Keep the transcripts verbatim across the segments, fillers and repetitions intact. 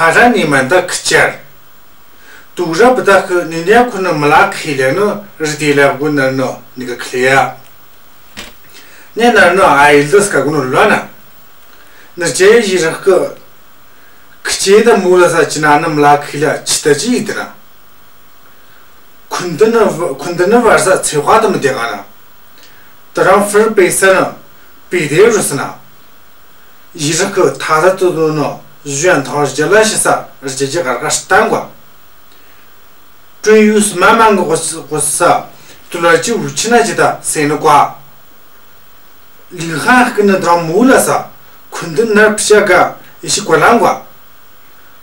ཁ་ར་ནི་མན་ད་ཁི་ཆར། དུག་ར་བུ་ད་ཁི་ནི་ནེ་ཁུ་ནི་མི་ལ་ཁི་ལེ་ནི་རི་དེ་ལེ་གུ་ནར་ནི་ནི་ག་ཁི་ལེ་ཡ། ནེ་ནར་ནི་ཨའི་ལི་སྐ་གུ་ནི་ལོ་ན། ནི་ཅེ་ཡི་རག་གི་ཁི་ཅེ་ད་མུ་ལ་ས་ཅི་ན་ནི་མི་ལ་ཁི་ལེ་ཅི་ད་ཅི་ཡི་ཏི་ན། ཁུན་ཏི་ནི་ཁུན་ཏི་ནི་བར་ས་ཚེ་ཁ་ཏུ་མི་དེ་ག་ན། ད་རང་ཕིར་པེ་ས་ནི་པེ་དེ་རུ་སི་ན། ཡི་རག་གི་ཐ་ད་ཏུ་ཏུ་ནི་ཞུ་ཡན་ཐང་རྒྱ་ལ་ཤི་ས་རྒྱ་རྒྱ་གར་ག་སྟན་གོ། ཀྲུན་ཡུ་སི་མ་མང་གི་གོ་ས་ཏུ་ལ་ཅི་ཝུ་ཆི་ན་ཅི་ད་སེ་ནི་གོ། ལི་ཧ་ཀི་ནི་ད་རང་མུ་ལ་ས་ཁུན་ཏི་ནར་ཕི་ཤ་ག་ཡི་ཤི་གོ་ལང་གོ།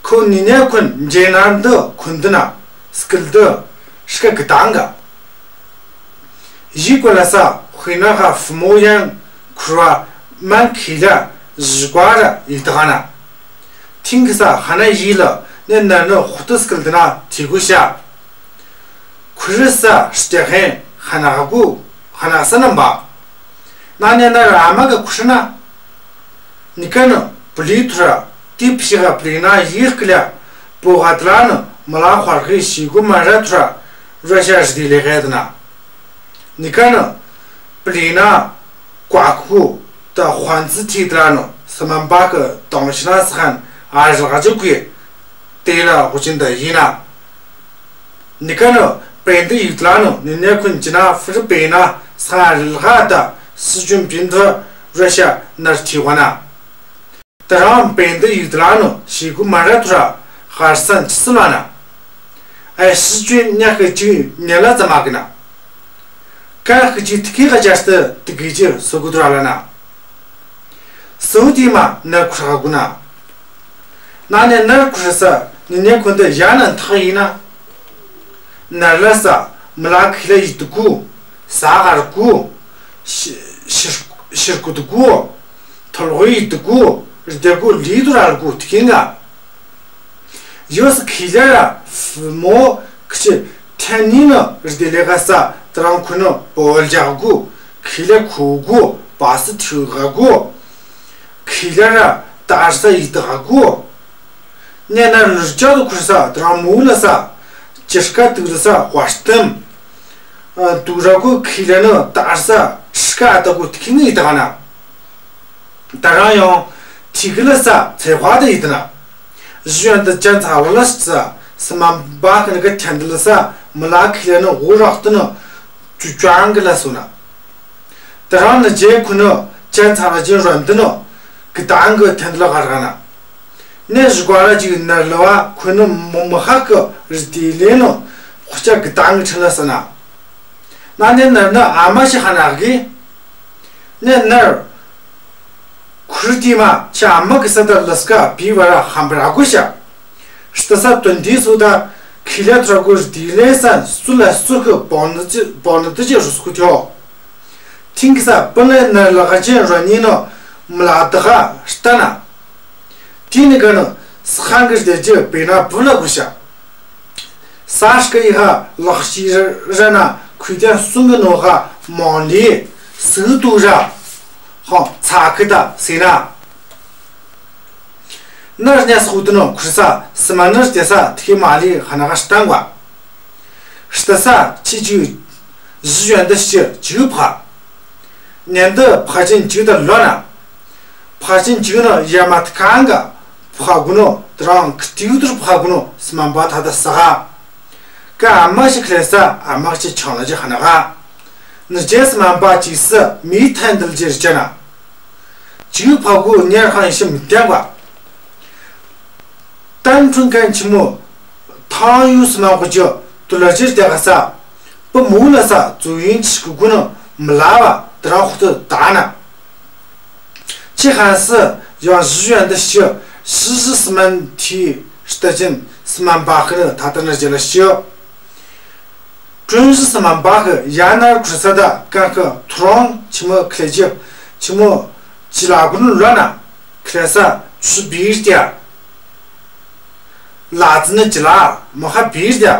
ཁོ་ནི་ནེ་ཁུན་ཇེ་ན་འདི་ཁུན་ཏི་ན་སྐིལ་འདི་ཤི་ཀ་གི་ཏང་ག། ཡི་གོ་ལ་ས་ཧུའི་ན་ཧ་ཧྥུ་མོ་ཡང་ཁུར་བ་མན་ཁི་ལ་ཞི་གོ་ར་ཡི་ཏ་ག་ན། ཐིང་གི་ས་ཧ་ན་ཡི་ལ་ནེ་ནར་ནི་ཧུ་ཏི་སྐིལ་འདི་ན་ཐི་གུ་ཤ། ཁུ་རི་ས་སྟེ་ཧེན་ཧ་ན་གུ་ཧ་ན་ས་ནམ་པ། ན་ནེ་ནར་ཨ་མ་ག་ཁུ་ཤ་ན། ནི་ཀ་ནི་པུ་ལི་ཐུ་ར་ཏི་ཕི་ཤི་ག་པུ་ལི་ན་ཡི་ཀི་ལ་པོ་ག་ཏ་ལ་ནི་མི་ལ་ཧོར་གི་ཤི་གུ་མ་ར་ཐུ་ར་ར་ཤ་རི་དི་ལེ་ག་ཡ་ཏི་ན། ནི་ཀ་ནི་པུ་ལི་ན་ཀ་ཁུ་ད་ཧོན་ཙི་ཐི་ཏ་ལ་ནི་སི་མན་པ་གི་ཏོང་ཤི་ན་སི་ཁན་ཨ་ཞི་ག་ཅི་གུ་ཡི་ཏེ་ལ་ཧུ་ཅིན་ད་ཡི་ན། ནི་ཀ་ནི་པེན་ཏི་ཡུག་ཏ་ལ་ནི་ནི་ནེ་ཁུན་ཅི་ན་ཕིར་པེ་ན་སང་རི་ལ་ཧ་ད་སི་ཅུན་པིན་ཐུ་ར་ཤ་ནར་ཐི་གོ་ན། ད་རང་པེན་ཏི་ཡུག་ཏ་ལ་ནི་ཤི་གུ་མ་ར་ཐུ་ར་ཧར་སན་ཅི་སི་ལ་ན། ཨེ་སི་ཅུན་ཉག་གི་ཅི་ཉེ་ལ་ཙམ་མ་གི་ན། ཀ་ཁི་ཅི་ཐི་ཁི་ག་ཅར་ཏི་ཏི་གི་ཅི་སོ་གུ་ཐུ་ར་ལ་ན། སུ་ཏི་མ་ནར་ཁུ་ར་གུ་ན། ན་ནེ་ནར་ཁུ་ར་ས་ནི་ནེ་ཁུན་ཏི་ཡ་ན་ཐག་ཡིན་ན། ནར་ལ་ས་མི་ལ་ཁི་ལ་ཡི་ཏུ་གུ་ས་ཧར་གུ་ཤི་ཤི་ར་གུ་ཏུ་གུ་ཐོལ་གུ་ཡི་ཏུ་གུ་རི་དི་གུ་ལི་ཏུ་ར་ལ་གུ་ཐི་ཁི་ན། ཡོ་སི་ཁི་ལ་ར་ཧྥུ་མོ་ཁི་ཆི་ཐན་ནི་ནི་རི་དི་ལེ་ག་ས་ད་རང་ཁུ་ནི་པོ་ལ་ཇག་གུ་ཁི་ལ་ཁུ་གུ་པ་སི་ཐུ་ག་གུ་ཁི་ལ་ར་ཏར་ས་ཡི་ཏ་ག་གུ། ནེ་ནར་ལུར་ཅག་ཏུ་ཁུར་ས་ད་རང་མུ་ལ་ས་ཅི་སྐ་ཏུག་ལ་ས་ཧོ་སྟམ། ཏུ་ར་གུ་ཁི་ལ་ནི་ཏར་ས་སྐ་ཏ་གུ་ཐི་ཁི་ནི་ཡི་ཏ་ག་ན། ད་རང་ཡང་ཐི་གི་ལ་ས་ཚེ་ཧོ་ཏ་ཡི་ཏ་ན། ཞུ་ཡན་ཏི་ཅན་ཚ་ལ་ལ་ས་སི་མན་པ་ཁི་ནི་ག་ཐན་ཏི་ལ་ས་མི་ལ་ཁི་ལ་ནི་ཧུ་རག་ཏི་ནི་ཅུ་ཅང་གི་ལ་སུ་ན། ད་རང་ནི་ཇེ་ཁུ་ནི་ཅན་ཚ་ལ་ཇེ་རོན་ཏི་ནི་གི་ཏང་གི་ཐན་ཏི་ལ་ཧ་ར་ན། ནེ་ཞུ་ག་ལ་ཅིག་ནར་ལ་བ་ཁུ་ནི་མོ་མི་ཧ་གི་རི་དི་ལེ་ནི་ཧུ་ཅག་གི་ཏང་གི་ཁྲི་ལ་ས་ན། ན་ནེ་ནར་ནི་ཨ་མ་ཞིག་ཧ་ན་གི། ནེ་ནར་ཁུར་ཏི་མ་ཆ་ཨ་མ་གི་ས་ད་ལ་སྐ་པི་བ་ར་ཧམ་པ་ར་གུ་ཤ། ཤི་ཏ་ས་ཏོན་ཏི་སུ་ད་ཁི་ལ་ཐུ་ར་གུ་རི་དི་ལེ་ས་སུ་ལ་སུ་གི་བོ་ནི་ཅི་བོ་ནི་ཏི་ཅི་རུ་སུ་གུ་ཐོ། ཐིང་གི་ས་པི་ལེ་ནར་ལ་ག་ཅན་རོ་ནི་ནི་མི་ལ་ཏི་ག་ཤི་ཏ་ན། ཏི་ནི་ག་ནི་སི་ཁང་གི་རི་དི་ཅི་པེ་ན་བུ་ལ་གུ་ཤ། ས་ཤ་ཀ་ཡི་ཧ་ལག་ཤི་ར་ན་ཁུ་ཏན་སུང་གི་ནོ་ཧ་མོང་ལི་སུ་ཏུ་ར་ཧོ་ཚ་ཁི་ད་སི་ན། ནར་ཉ་སུ་ཏུ་ནོ་ཁུར་ས་སི་མ་ནར་ཏེ་ས་ཐི་མ་ལི་ཧ་ན་ག་ཤི་ཏང་བ། ཤི་ཏ་ས་ཅི་ཅི་ཞི་ཡོན་ཏི་ཤི་ཅི་ཕ། ཉན་ཏི་ཕ་ཅན་ཅིག་ཏུ་ལོ་ན། ཕ་ཅན་ཅིག་ནི་ཡ་མ་ཏི་ཁང་ག་ཕ་གུ་ནོ་ཏི་རང་ཁི་ཏིའུ་ཏུར་ཕ་གུ་ནོ་སི་མམ་པ་ཐ་ཏ་ས་ག། ཀ་ཨ་མ་ཞིག་ཁི་ལེ་ས་ཨ་མ་ཅི་ཆང་ལ་ཅི་ཧ་ན་ག། ནི་ཅེ་སི་མམ་པ་ཅིག་སི་མི་ཐན་དིལ་ཅི་རི་ཅ་ན། ཅིག་ཕ་གུ་ཉེར་ཁང་ཡི་ཤི་མི་ཏན་ག། ཏན་ཁྲུན་ཁན་ཆི་མོ་ཐང་ཡུ་སི་མ་གོ་ཅི་ཏུ་ལ་ཅི་ཏེ་ག་ས་པ་མུ་ལ་ས་ཙུ་ཡིན་ཅི་གུ་གུ་ནི་མི་ལ་བ་ཏི་རང་ཧུ་ཏུ་ད་ན། ཅི་ཧན་སི་ཡང་ཞི་ཡོན་ཏི་ཤི་ཞི་ཞི་སི་མན་ཐི་ཤི་ཏ་ཅིན་སི་མན་པ་ཁི་ནི་ཐ་ཏ་ནི་ཅི་ལ་ཤི། ཀྲུན་ཞི་སི་མན་པ་ཁི་ཡ་ནར་ཁུར་ས་ད་ཀ་ཁི་ཐུ་རོང་ཆི་མོ་ཁི་ལེ་ཅི་ཆི་མོ་ཅི་ལ་གུ་ནི་ལོ་ན་ཁི་ལེ་ས་ཆུ་བིར་ཏེ། ལ་ཙི་ནི་ཅི་ལ་མ་ཧ་བིར་ཏེ།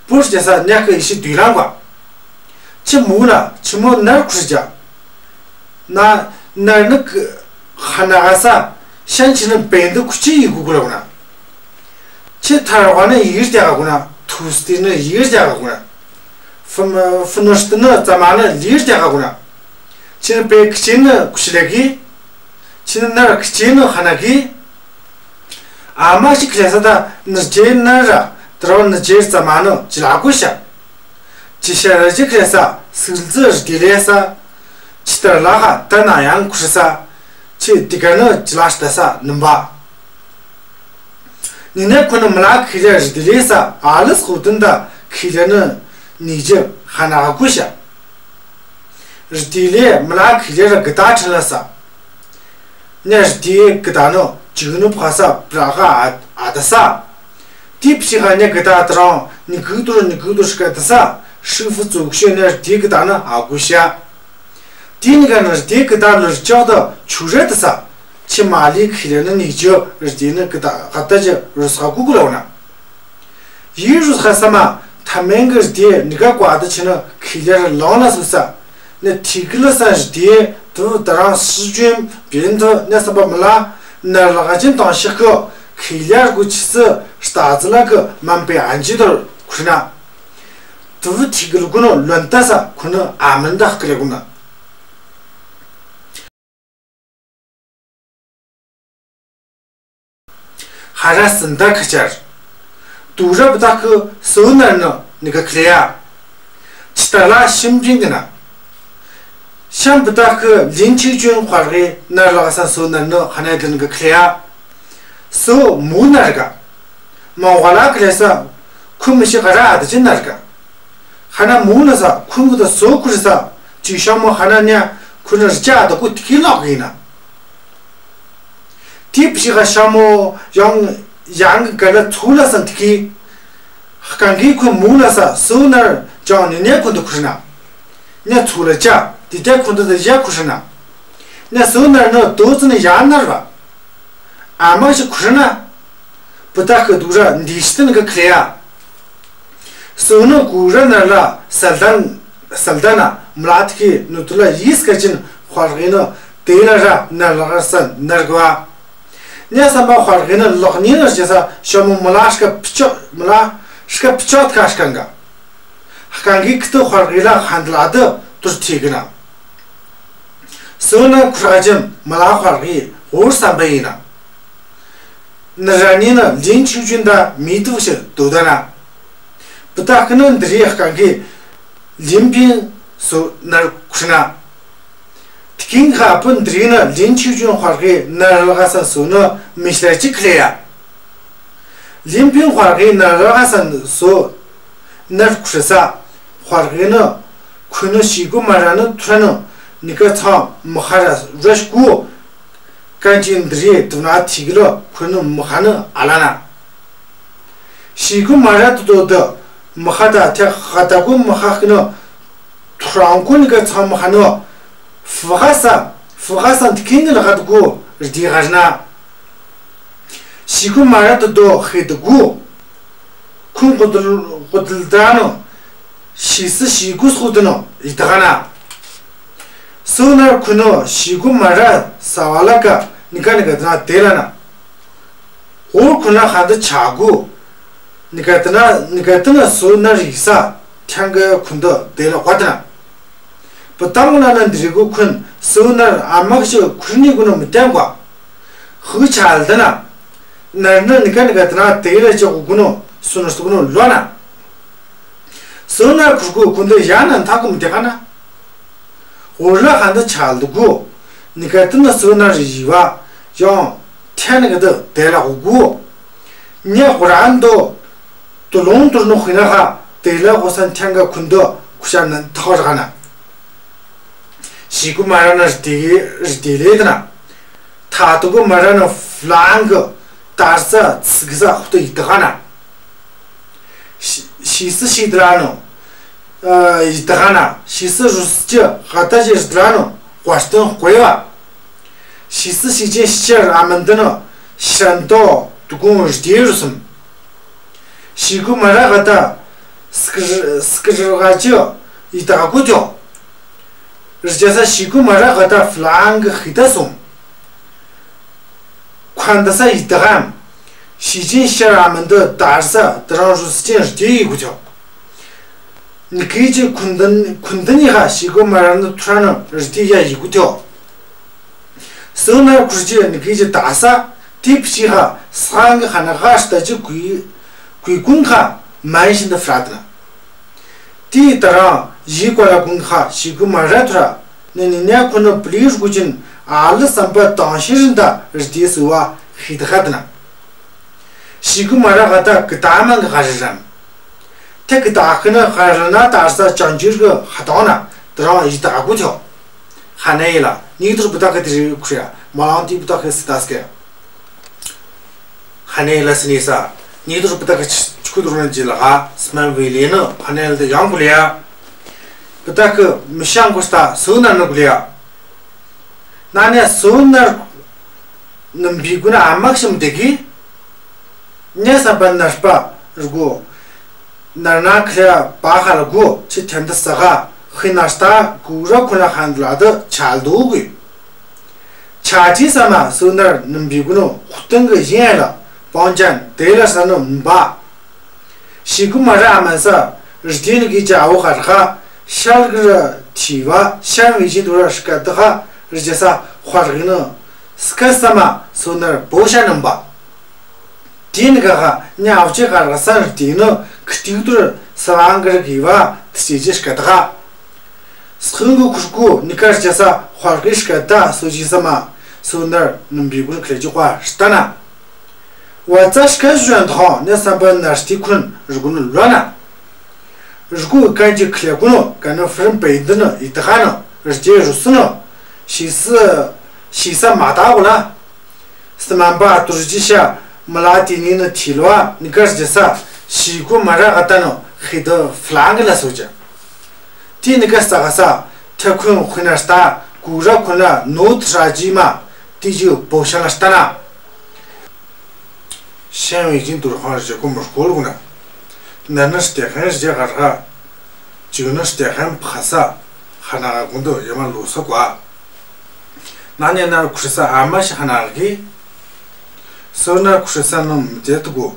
པུར་ཏེ་ས་ཉག་གི་ཡི་ཤི་དུས་རང་ག། ཆི་མུ་ལ་ཆི་མོ་ནར་ཁུར་ཅ། ན་ནར་ནི་ཧ་ན་ག་ས་ཤན་ཆི་ནི་བེན་དུ་ཁུ་ཅི་ཡི་གུ་གུ་ལ་གུ་ན། ཁྱེད་ཐར་བ་ནི་ཡིར་རྒྱག་ག་གོ་ན། ཐུ་སྟེ་ནི་ཡིར་རྒྱག་ག་གོ་ན། ཕུ་ཕུ་ནུ་སྟེ་ནི་ཙ་མ་ནི་ལིར་རྒྱག་ག་གོ་ན། ཁྱེད་ནི་པེ་ཁྱེད་ནི་ཀུ་ཤི་ལེ་གི། ཁྱེད་ནི་ནར་ཁྱེད་ནི་ཧ་ན་གི། ཨ་མ་ཞིག་ཁྱེད་ས་ད་ནི་རྗེ་ནར་ར་དར་བ་ནི་རྗེ་ཙ་མ་ནི་ཅི་ལ་གོ་ཤ། ཅི་ཤ་ར་ཅི་ཁྱེད་ས་སིལ་ཙི་རི་དི་ལེ་ས། ཅི་ལྟར་ལ་ཧ་ད་ན་ཡང་ཁུར་ས། ཁྱེད་དི་ག་ནི་ཅི་ལ་ཤ་ད་ས་ནུམ་པ། ནི་ནས་ཁོ་ནི་མི་ལ་ཁི་ལེ་རི་དི་ལེ་ས་ཨ་ལི་སྐུ་དུན་ད་ཁི་ལེ་ནི་ནི་ཇི་ཧ་ན་གོ་ཤ། རི་དི་ལེ་མི་ལ་ཁི་ལེ་ར་གི་ད་ཁྲི་ལ་ས། ནས་རི་དི་གི་ད་ནི་ཅི་གི་ནི་ཕ་ས་པྲ་ག་ཨ་ཨ་ད་ས། དེ་ཕྱི་ག་ནས་གི་ད་ད་རང་ནི་གུ་དུར་ནི་གུ་དུར་ཤི་ག་ད་ས། ཧྲི་ཕུ་ཙུག་ཤེ་ནས་རི་དི་གི་ད་ནི་ཨ་གོ་ཤ། དེ་ནི་ག་ནི་རི་དི་གི་ད་ལུར་ཅོག་ད་ཆུ་རེ་ད་ས། ཁྱེད་མ་ལི་ཁི་ལེ་ནི་ནི་ཇི་རི་དི་ནི་གི་ད་ག་ད་ཇི་རུ་ས་གུ་གུ་ལ་བ་ན། ཡི་རུ་ས་ས་མ་ཐ་མེན་གི་རི་དི་ནི་ག་ཀ་ད་ཁྱེད་ནི་ཁི་ལེ་ར་ལོང་ལ་སུ་ས། ནི་ཐི་གི་ལ་ས་རི་དི་དུ་ད་རང་སི་ཅུན་པིན་དུ་ནི་ས་པ་མི་ལ་ནི་ལ་ག་ཅིན་དང་ཤི་གི་ཁི་ལེ་ར་གུ་ཆི་སི་ཤ་ད་ཙི་ལ་གི་མམ་པེ་ཨན་ཇི་དུ་ཁུར་ན། དུ་ཐི་གི་ལུ་གུ་ནི་ལོན་ད་ས་ཁུ་ནི་ཨ་མན་ད་ཁི་ལེ་གུ་ན། ཧ་ར་སིན་ད་ཁ་ཆར། དུ་ར་བུ་ད་ཁི་སུ་ནར་ནི་ནི་ག་ཁི་ལེ་ཡ། ཅི་ད་ལ་ཤིམ་པིན་གི་ན། ཤམ་བུ་ད་ཁི་ལིན་ཆིག་ཅུན་ཁར་གི་ནར་ལ་ག་ས་སུ་ནར་ནི་ཧ་ན་ཡ་དི་ནི་ག་ཁི་ལེ་ཡ། སུ་མུ་ནར་ག། མ་ཝ་ལ་ཁི་ལེ་ས། ཁུ་མི་ཤི་ག་ར་ཨ་ད་ཅི་ནར་ག། ཧ་ན་མུ་ལ་ས་ཁུ་མུ་ད་སུ་ཁུ་རི་ས། ཅི་ཤ་མོ་ཧ་ན་ཉ་ཁུ་ནི་རི་ཅ་ཨ་ད་གུ་ཏི་ཁི་ལོག་གི་ན། དེ་ཕྱི་ག་ཤ་མོ་ཡང་ཡང་ག་ལ་ཚུ་ལ་ས་ཏི་ཁི། ཧ་གང་གི་ཁུ་མུ་ལ་ས་སུ་ནར་ཅང་ནི་ནས་ཁུ་འདུ་ཁུ་ཤི་ན། ནས་ཚུ་ལ་ཅ་དེ་ཏེ་ཁུ་འདུ་ད་ཡ་ཁུ་ཤི་ན། ནས་སུ་ནར་ནི་དོ་ཙི་ནི་ཡ་ནར་བ། ཨ་མ་ཞིག་ཁུ་ཤི་ན། བུ་ད་ཁི་དུ་ར་འདི་ཤི་ཏི་ནི་ག་ཁི་ལེ་ཡ། སུ་ནི་གུ་ར་ནར་ལ་སལ་དན་སལ་དན་ན་མི་ལ་ཏི་ཁི་ནུ་དུ་ལ་ཡིས་ཀ་ཅིན་ཧོར་གི་ནི་དེ་ལ་ར་ནར་ལ་ག་ས་ནར་ག་བ། ནས་སམ་པ་ཧོར་གི་ནི་ལོག་ཉིན་ནི་ཞེ་ས་ཤོ་མོ་མི་ལ་ཤ་ཀ་ཕི་ཅོ་མི་ལ་ཤ་ཀ་ཕི་ཅོ་ཐ་ཤ་ཀ་ག། ཧ་གང་གི་ཁི་ཏི་ཧོར་གི་ལ་ཧན་ལ་དི་དུར་ཐི་གི་ན། སུ་ནི་ཁུ་ར་ཅིམ་མི་ལ་ཧོར་གི་ཧོར་སམ་པ་ཡིན་ན། ནི་ར་ཉིན་ནི་ལིན་ཆིག་ཅུན་ད་མི་དུ་ཤི་དུ་ད་ན། བུ་ད་ཁི་ནི་འདི་རི་ཧ་གང་གི་ལིན་པིན་སུ་ནར་ཁུ་ཤི་ན། ཏི་ཁིང་ཁ་པུན་དི་རི་ནི་ལིན་ཆིག་ཅུན་ཧོར་གི་ནར་ལ་ག་ས་སུ་ནི་མི་ཤ་ཅིག་ཁི་ལེ་ཡ། ལིན་པིན་ཧོར་གི་ནར་ལ་ག་ས་སུ་ནར་ཁུ་ཤི་ས། ཧོར་གི་ནི་ཁུ་ནི་ཤི་གུ་མ་ར་ནི་ཐུ་ར་ནི་ནི་ཀ་ཚང་མི་ཧ་ར་ར་ཤ་གུ། ཀན་ཅིན་དི་རི་དུ་ན་ཐི་གི་ལོ་ཁུ་ནི་མི་ཧ་ནི་ཨ་ལ་ན། ཤི་གུ་མ་ར་དུ་དོ་དི་མི་ཧ་ད་ཐེ་ཧ་ད་གུ་མི་ཧ་ཁི་ནི་ཐུ་རང་གུ་ནི་ཀ་ཚང་མི་ཧ་ནི་ཧྥུ་ཧ་ས་ཧྥུ་ཧ་ས་ཏི་ཁིང་གི་ལ་ཧ་དི་གུ་རི་དི་ཧ་རི་ན། ཤི་གུ་མ་ར་དུ་དོ་ཧེ་དི་གུ། ཁུན་ཀུ་དུལ་ཀུ་དུལ་ད་ནོ། ཤི་སི་ཤི་གུ་སུ་དི་ནོ་ཡི་ད་ཧ་ན། སུ་ནར་ཁུ་ནོ་ཤི་གུ་མ་ར་ས་བ་ལ་ཀ་ནི་ཀ་ནི་ཀ་ད་ན་དེ་ལ་ན། ཧོར་ཁུ་ན་ཧ་འདི་ཆ་གུ། ནི་ཀ་ཏི་ན་ནི་ཀ་ཏི་ན་སུ་ན་རི་ས་ཐང་ག་ཁུ་འདི་དེ་ལ་ཀ་ཏི་ན། བུ་ཏང་ན་ན་འདི་རི་གུ་ཁུན་སུ་ན་ཨ་མག་ཤི་ཁུར་ནི་གུ་ན་མི་ཏང་ག། ཧུ་ཆ་ལ་ཏི་ན། ན་ན་ནི་ཀ་ནི་ཀ་ཏི་ན་དེ་ལ་ཅི་གུ་གུ་ནོ་སུ་ན་སུ་གུ་ནོ་ལོ་ན། སུ་ན་ཁུར་གུ་ཁུ་འདི་ཡ་ན་ཐ་གུ་མི་ཏེ་ཀ་ན། འོ་ལ་ཧ་འདི་ཆ་ལ་གུ། ནི་ཀ་ཏི་ན་སུ་ན་རི་བ་ཡང་ཐན་ནི་ཀ་འདི་དེ་ལ་གུ་གུ། ཉེ་གུ་ར་འདོ། དུ་ལོང་དུར་ནོ་ཧི་ན་ཧ་དེ་ལ་གུ་སན་ཐན་ག་ཁུ་འདི་ཁུ་ཤ་ན་ཐོ་ར་ཧ་ན། ཤི་གུ་མ་ར་ན་རི་དི་རི་དི་ལེ་ཏི་ན། ཐ་དུ་གུ་མ་ར་ན་ཧྥ་ལང་གི་དར་ས་ཚིག་ས་ཧུ་ཏི་ཡི་ཏི་ཧ་ན། ཤི་ཤི་སི་ཤི་དི་ར་ནོ། ཨ་ཡི་ཏི་ཧ་ན། ཤི་སི་རུ་སི་ཅི་ཧ་ཏ་ཅི་རི་དི་ར་ནོ། ཀོ་སྟོན་ཧོ་ཡ་བ། ཤི་སི་ཤི་ཅི་ཤི་ཅི་ར་མན་དི་ནོ། ཤན་ཏོ་དུ་གུང་རི་དི་རུ་སུམ། ཤི་གུ་མ་ར་ཧ་ཏ་སྐི་སྐི་རི་ཧ་ཅི་ཡི་ཏི་ཧ་གུ་ཅོ། རི་ཅ་ས་ཤི་གུ་མ་ར་ཧ་ཏ་ཧྥ་ལང་གི་ཧི་ཏ་སུམ། ཁན་ཏ་ས་ཡི་ཏི་ཧ་མ། ཞི་ཅིན་ཤར་ཨ་མ་འདི་དར་ས་དེ་རང་རུ་སི་ཅིན་རི་དེ་ཡི་གུ་ཐོ། ནི་ཀི་ཅི་ཁུན་ཏན་ཁུན་ཏན་ནི་ཧ་ཞི་གུ་མ་ར་ནི་ཐུ་ར་ནི་རི་དེ་ཡ་ཡི་གུ་ཐོ། སོ་ནར་ཁུར་ཅི་ནི་ཀི་ཅི་དར་ས་དེ་ཕི་ཅི་ཧ་ས་ཧང་གི་ཧ་ན་ཧ་ཤི་ད་ཅི་གུ་གུ་ཀུན་ཁ་མན་ཤིན་ད་ཧྥ་ར་ཏི་ན། དེ་ད་རང་ཡི་གོ་ལ་གུན་ཁ་ཞི་གུ་མ་ར་ཐུ་ར་ནི་ནི་ནི་ཁུ་ནི་པི་ལི་རུ་གུ་ཅིན་ཨ་ལི་སམ་པ་དང་ཤི་རིན་ད་རི་དེ་སུ་བ་ཧི་ད་ཧ་ཏི་ན། ཞི་གུ་མ་ར་ག་ད་གི་ད་མང་གི་ཧ་རི་རམ། ཐེ་གི་ད་ཁི་ནི་ཧ་རི་ན་དར་ས་ཅང་ཇིར་གི་ཧ་དང་ན་དེ་རང་ཡི་ད་གུ་ཐོ། ཧ་ནེ་ཡི་ལ་ནི་དུར་བུ་ད་གི་དེ་རི་ཁུ་ཡ་མ་ལང་དེ་བུ་ད་གི་སི་ད་སི་ཀེ། ཧ་ནེ་ལ་སི་ནི་ས། ནི་དུར་བུ་ད་གི་ཆུ་དུར་ན་ཇི་ལ་ཧ་སི་མན་བི་ལི་ནི་ཧ་ནེ་ལ་དེ་ཡང་གུ་ལི་ཡ། བུ་ད་གི་མི་ཤང་གུ་སི་ད་སུ་ན་ནི་གུ་ལི་ཡ། ན་ནི་སུ་ན་ནི་བི་གུ་ན་ཨ་མ་ཤམ་དེ་གི། ནི་ས་པ་ན་སྤ་རུ་གུ། ན་ན་ཁ་ལ་པ་ཧ་ལ་གུ་ཆི་ཐན་ད་ས་ག་ཧི་ན་སྟ་གུ་ར་ཁུ་ན་ཧན་ལ་དི་ཆལ་དུ་གུ། ཆ་ཅི་ས་མ་སུ་ནར་ནུམ་བི་གུ་ནུ་ཧུ་ཏང་གི་ཡིན་ལ་པང་ཅན་དེ་ལ་ས་ནུ་མ་བ། ཞི་གུ་མ་ར་ཨ་མ་ས་རི་དེ་ནི་གི་ཅ་བོ་ཧ་ར་ཧ་ཤར་གི་ར་ཐི་བ་ཤར་བི་ཅི་དུ་ར་ཤ་ཀ་དི་ཧ་རི་ཅ་ས་ཧ་ར་གི་ནུ་སྐ་ས་མ་སུ་ནར་བོ་ཤ་ནུ་མ་བ། དེ་ནི་ག་ཧ་ཉ་བ་ཅི་ག་ར་ས་རི་དེ་ནི་ཁི་ཏིག་ཏུ་ར་ས་བང་གི་ར་གི་བ་དི་ཅི་ཅི་ཤ་ཀ་དི་ཧ། སི་ཁུང་གི་ཁུར་ཀུ་ནི་ཀ་རི་ཅ་ས་ཧ་ར་གི་ཤ་ཀ་དི་སུ་ཅི་ས་མ་སུ་ནར་ནུམ་བི་གུ་ར་ཁི་ལ་ཅི་ཀ་ཤ་ཏ་ན། བ་ཙ་ཤ་ཀ་ཞོན་ཐོང་ནི་ས་པ་ན་རི་དེ་ཁུན་རུ་གུ་ནུ་ལོ་ན། རུ་གུ་ཀན་ཅི་ཁི་ལེ་གུ་ནུ་ཀ་ནུ་ཧྥི་རིམ་པེ་ཡིན་དི་ནུ་ཡི་ཏི་ཧ་ནུ་རི་ཅེ་རུ་སུ་ནུ་ཤི་ས་ཤི་ས་མ་ཏ་གུ་ལ། སི་མན་པ་ཏུ་རི་ཅི་ཤ་མ་ལ་དེ་ནི་ནི་ཐི་ལོ་ཨ་ནི་ཀ་རི་ཅ་ས་ཞི་གུ་མ་ར་ག་ཏ་ནུ་ཧི་དི་ཧྥ་ལང་གི་ལ་སུ་ཅ། དེ་ནི་ཀ་ས་ག་ས་ཐེ་ཁུན་ཧུ་ན་སྟ་གུ་ར་ཁུ་ན་ནོ་ཐི་ར་ཅི་མ་དེ་ཅི་བོ་ཤ་ལ་སྟ་ན། ཤན་བི་ཅིན་དུར་ཧང་རི་ཅ་གུ་མུར་ཀོལ་གུ་ན། ན་ནི་སྟེ་ཧན་རི་ཅ་ག་ར་ཅིག་ནི་སྟེ་ཧན་ཕ་ས་ཧ་ན་གུན་དུ་ཡ་མ་ལོ་ས་གོ་ཨ། ན་ནི་ན་ཁུ་ས་ཨ་མ་ཤ་ཧ་ན་གི། སོ་ན་ཁུ་ས་ནུ་མི་ཏེ་ཏུ་གོ།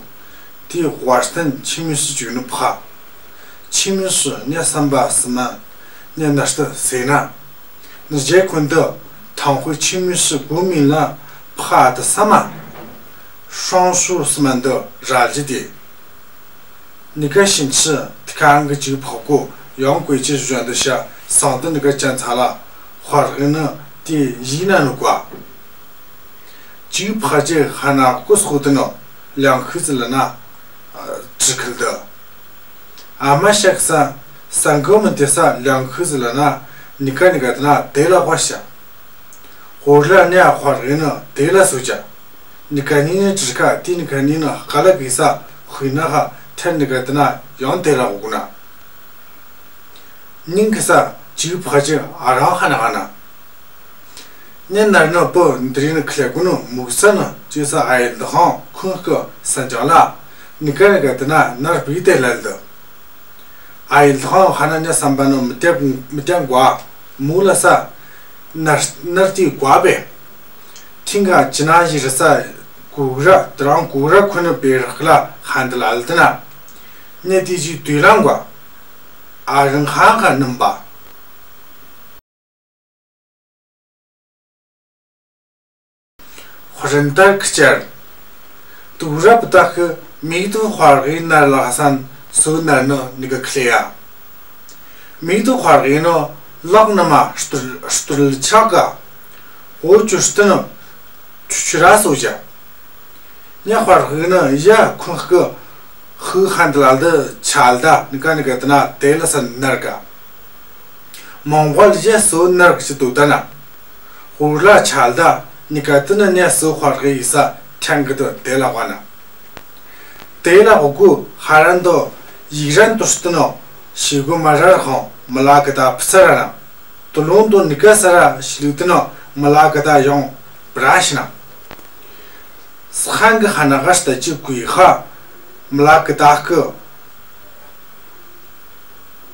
དེ་ཝར་སྟན་ཆི་མི་སི་ཅུ་ནུ་ཕ། ཆི་མི་སི་ནི་སམ་པ་སི་མ་ནི་ན་སྟ་སེ་ན། ནི་ཇེ་ཁུན་དུ་ཐང་ཁུ་ཆི་མི་སི་གུ་མི་ལ་ཕ་དི་ས་མ། ཧྲོང་ཤུ་སི་མ་འདི་ར་ལི་དེ། ནི་ཀ་ཤིན་ཆི་ཏི་ཁང་གི་ཅིག་ཕག་གུ་ཡང་གོས་ཅི་ཞོན་དུ་ཤ་སང་དུ་ནི་ཀ་ཅན་ཚ་ལ་ཧོར་གི་ནི་དེ་ཡིན་ན་ནུ་གོ། ཅིག་ཕ་ཅིག་ཧ་ན་ཀུ་སུ་དུ་ནོ་ལང་ཁུ་ཙི་ལ་ན་ཨ་ཅི་ཁུལ་དུ། ཨ་མ་ཤག་ས་སང་གོ་མི་དེ་ས་ལང་ཁུ་ཙི་ལ་ན་ནི་ཀ་ནི་ཀ་དི་ན་དེ་ལ་ཧོ་ཤ། ཧོར་ལ་ནི་ཨ་ཧོར་གི་ནི་དེ་ལ་སུ་ཅ། ནི་ཀ་ནི་ནི་ཅི་ཁ་དེ་ནི་ཀ་ནི་ནི་ཧ་ལ་གི་ས་ཧུ་ན་ཧ་ཐེར་ནི་ཀ་དི་ན་ཡང་དེ་ལ་ཧོ་གུ་ན། ཉིང་གི་ས་ཅིག་ཕ་ཅིག་ཨ་རང་ཧ་ན་ཧ་ན། ནི་ནར་ནི་པོ་འདི་རི་ནི་ཁི་ལེ་གུ་ནུ་མུག་ས་ནི་ཅི་ས་ཨ་ཡེ་འདི་ཧང་ཁུང་ཁི་ས་ཅང་ལ་ནི་ཀ་ནི་ཀ་དི་ན་ནར་བི་དེ་ལ་ལྡི། ཨ་ཡེ་ལྡི་ཧང་ཧ་ན་ཉ་སམ་པ་ནུ་མི་ཏེ་མི་ཏེ་གོ་མུ་ལ་ས་ནར་ནར་དི་གོ་བེ། ཐིང་ག་ཅི་ན་ཡི་རི་ས་གུ་ར་དི་རང་གུ་ར་ཁུ་ནུ་པེ་རག་ལ་ཧན་དི་ལ་ལྡི་ན། ནི་དི་ཅི་དུས་ལང་གོ། ཨ་རང་ཧང་ཧ་ནུམ་པ། ཧོ་རིན་ཏར་ཁི་ཅར། དུག་ར་པུ་ཏ་ཁི་མིག་ཏུ་ཧོར་གི་ནར་ལ་ཧ་སན་སུ་ནར་ནུ་ནི་ག་ཁི་ལེ་ཡ། མིག་ཏུ་ཧོར་གི་ནུ་ལོག་ནུ་མ་སྟུར་སྟུར་ལི་ཆག་ག། འོ་ཅུ་སྟུ་ནུ་ཆུ་ཆུ་ར་སུ་ཅ། ཉ་ཧོར་གི་ནུ་ཡ་ཁུང་ཁི་ཧུ་ཧན་དི་ལ་དི་ཆལ་ད་ནི་ག་ནི་ག་དི་ན་དེ་ལ་ས་ནར་ག། མོང་གོལ་ཡ་སུ་ནར་གི་ཅི་དུ་ད་ན། ཧུར་ལ་ཆལ་ད་ནི་ག་དི་ན་ཉ་སུ་ཧོར་གི་ཡི་ས་ཐང་གི་དུ་དེ་ལ་གོ་ན། དེ་ལ་གོ་གུ་ཧ་རན་དུ་ཡིག་རན་དུ་སྟུ་ནུ་ཤི་གུ་མ་ར་ར་ཧོང་མི་ལ་གི་ད་ཕི་ས་ར་ན། དུ་ལུང་དུ་ནི་ག་ས་ར་ཤི་ལུ་དི་ནུ་མི་ལ་གི་ད་ཡོང་པ་ར་ཤི་ན། སི་ཧན་གི་ཧ་ན་ག་ཤི་ད་ཅི་གུ་ཡི་ཧ་མི་ལ་གི་ད་ཀི།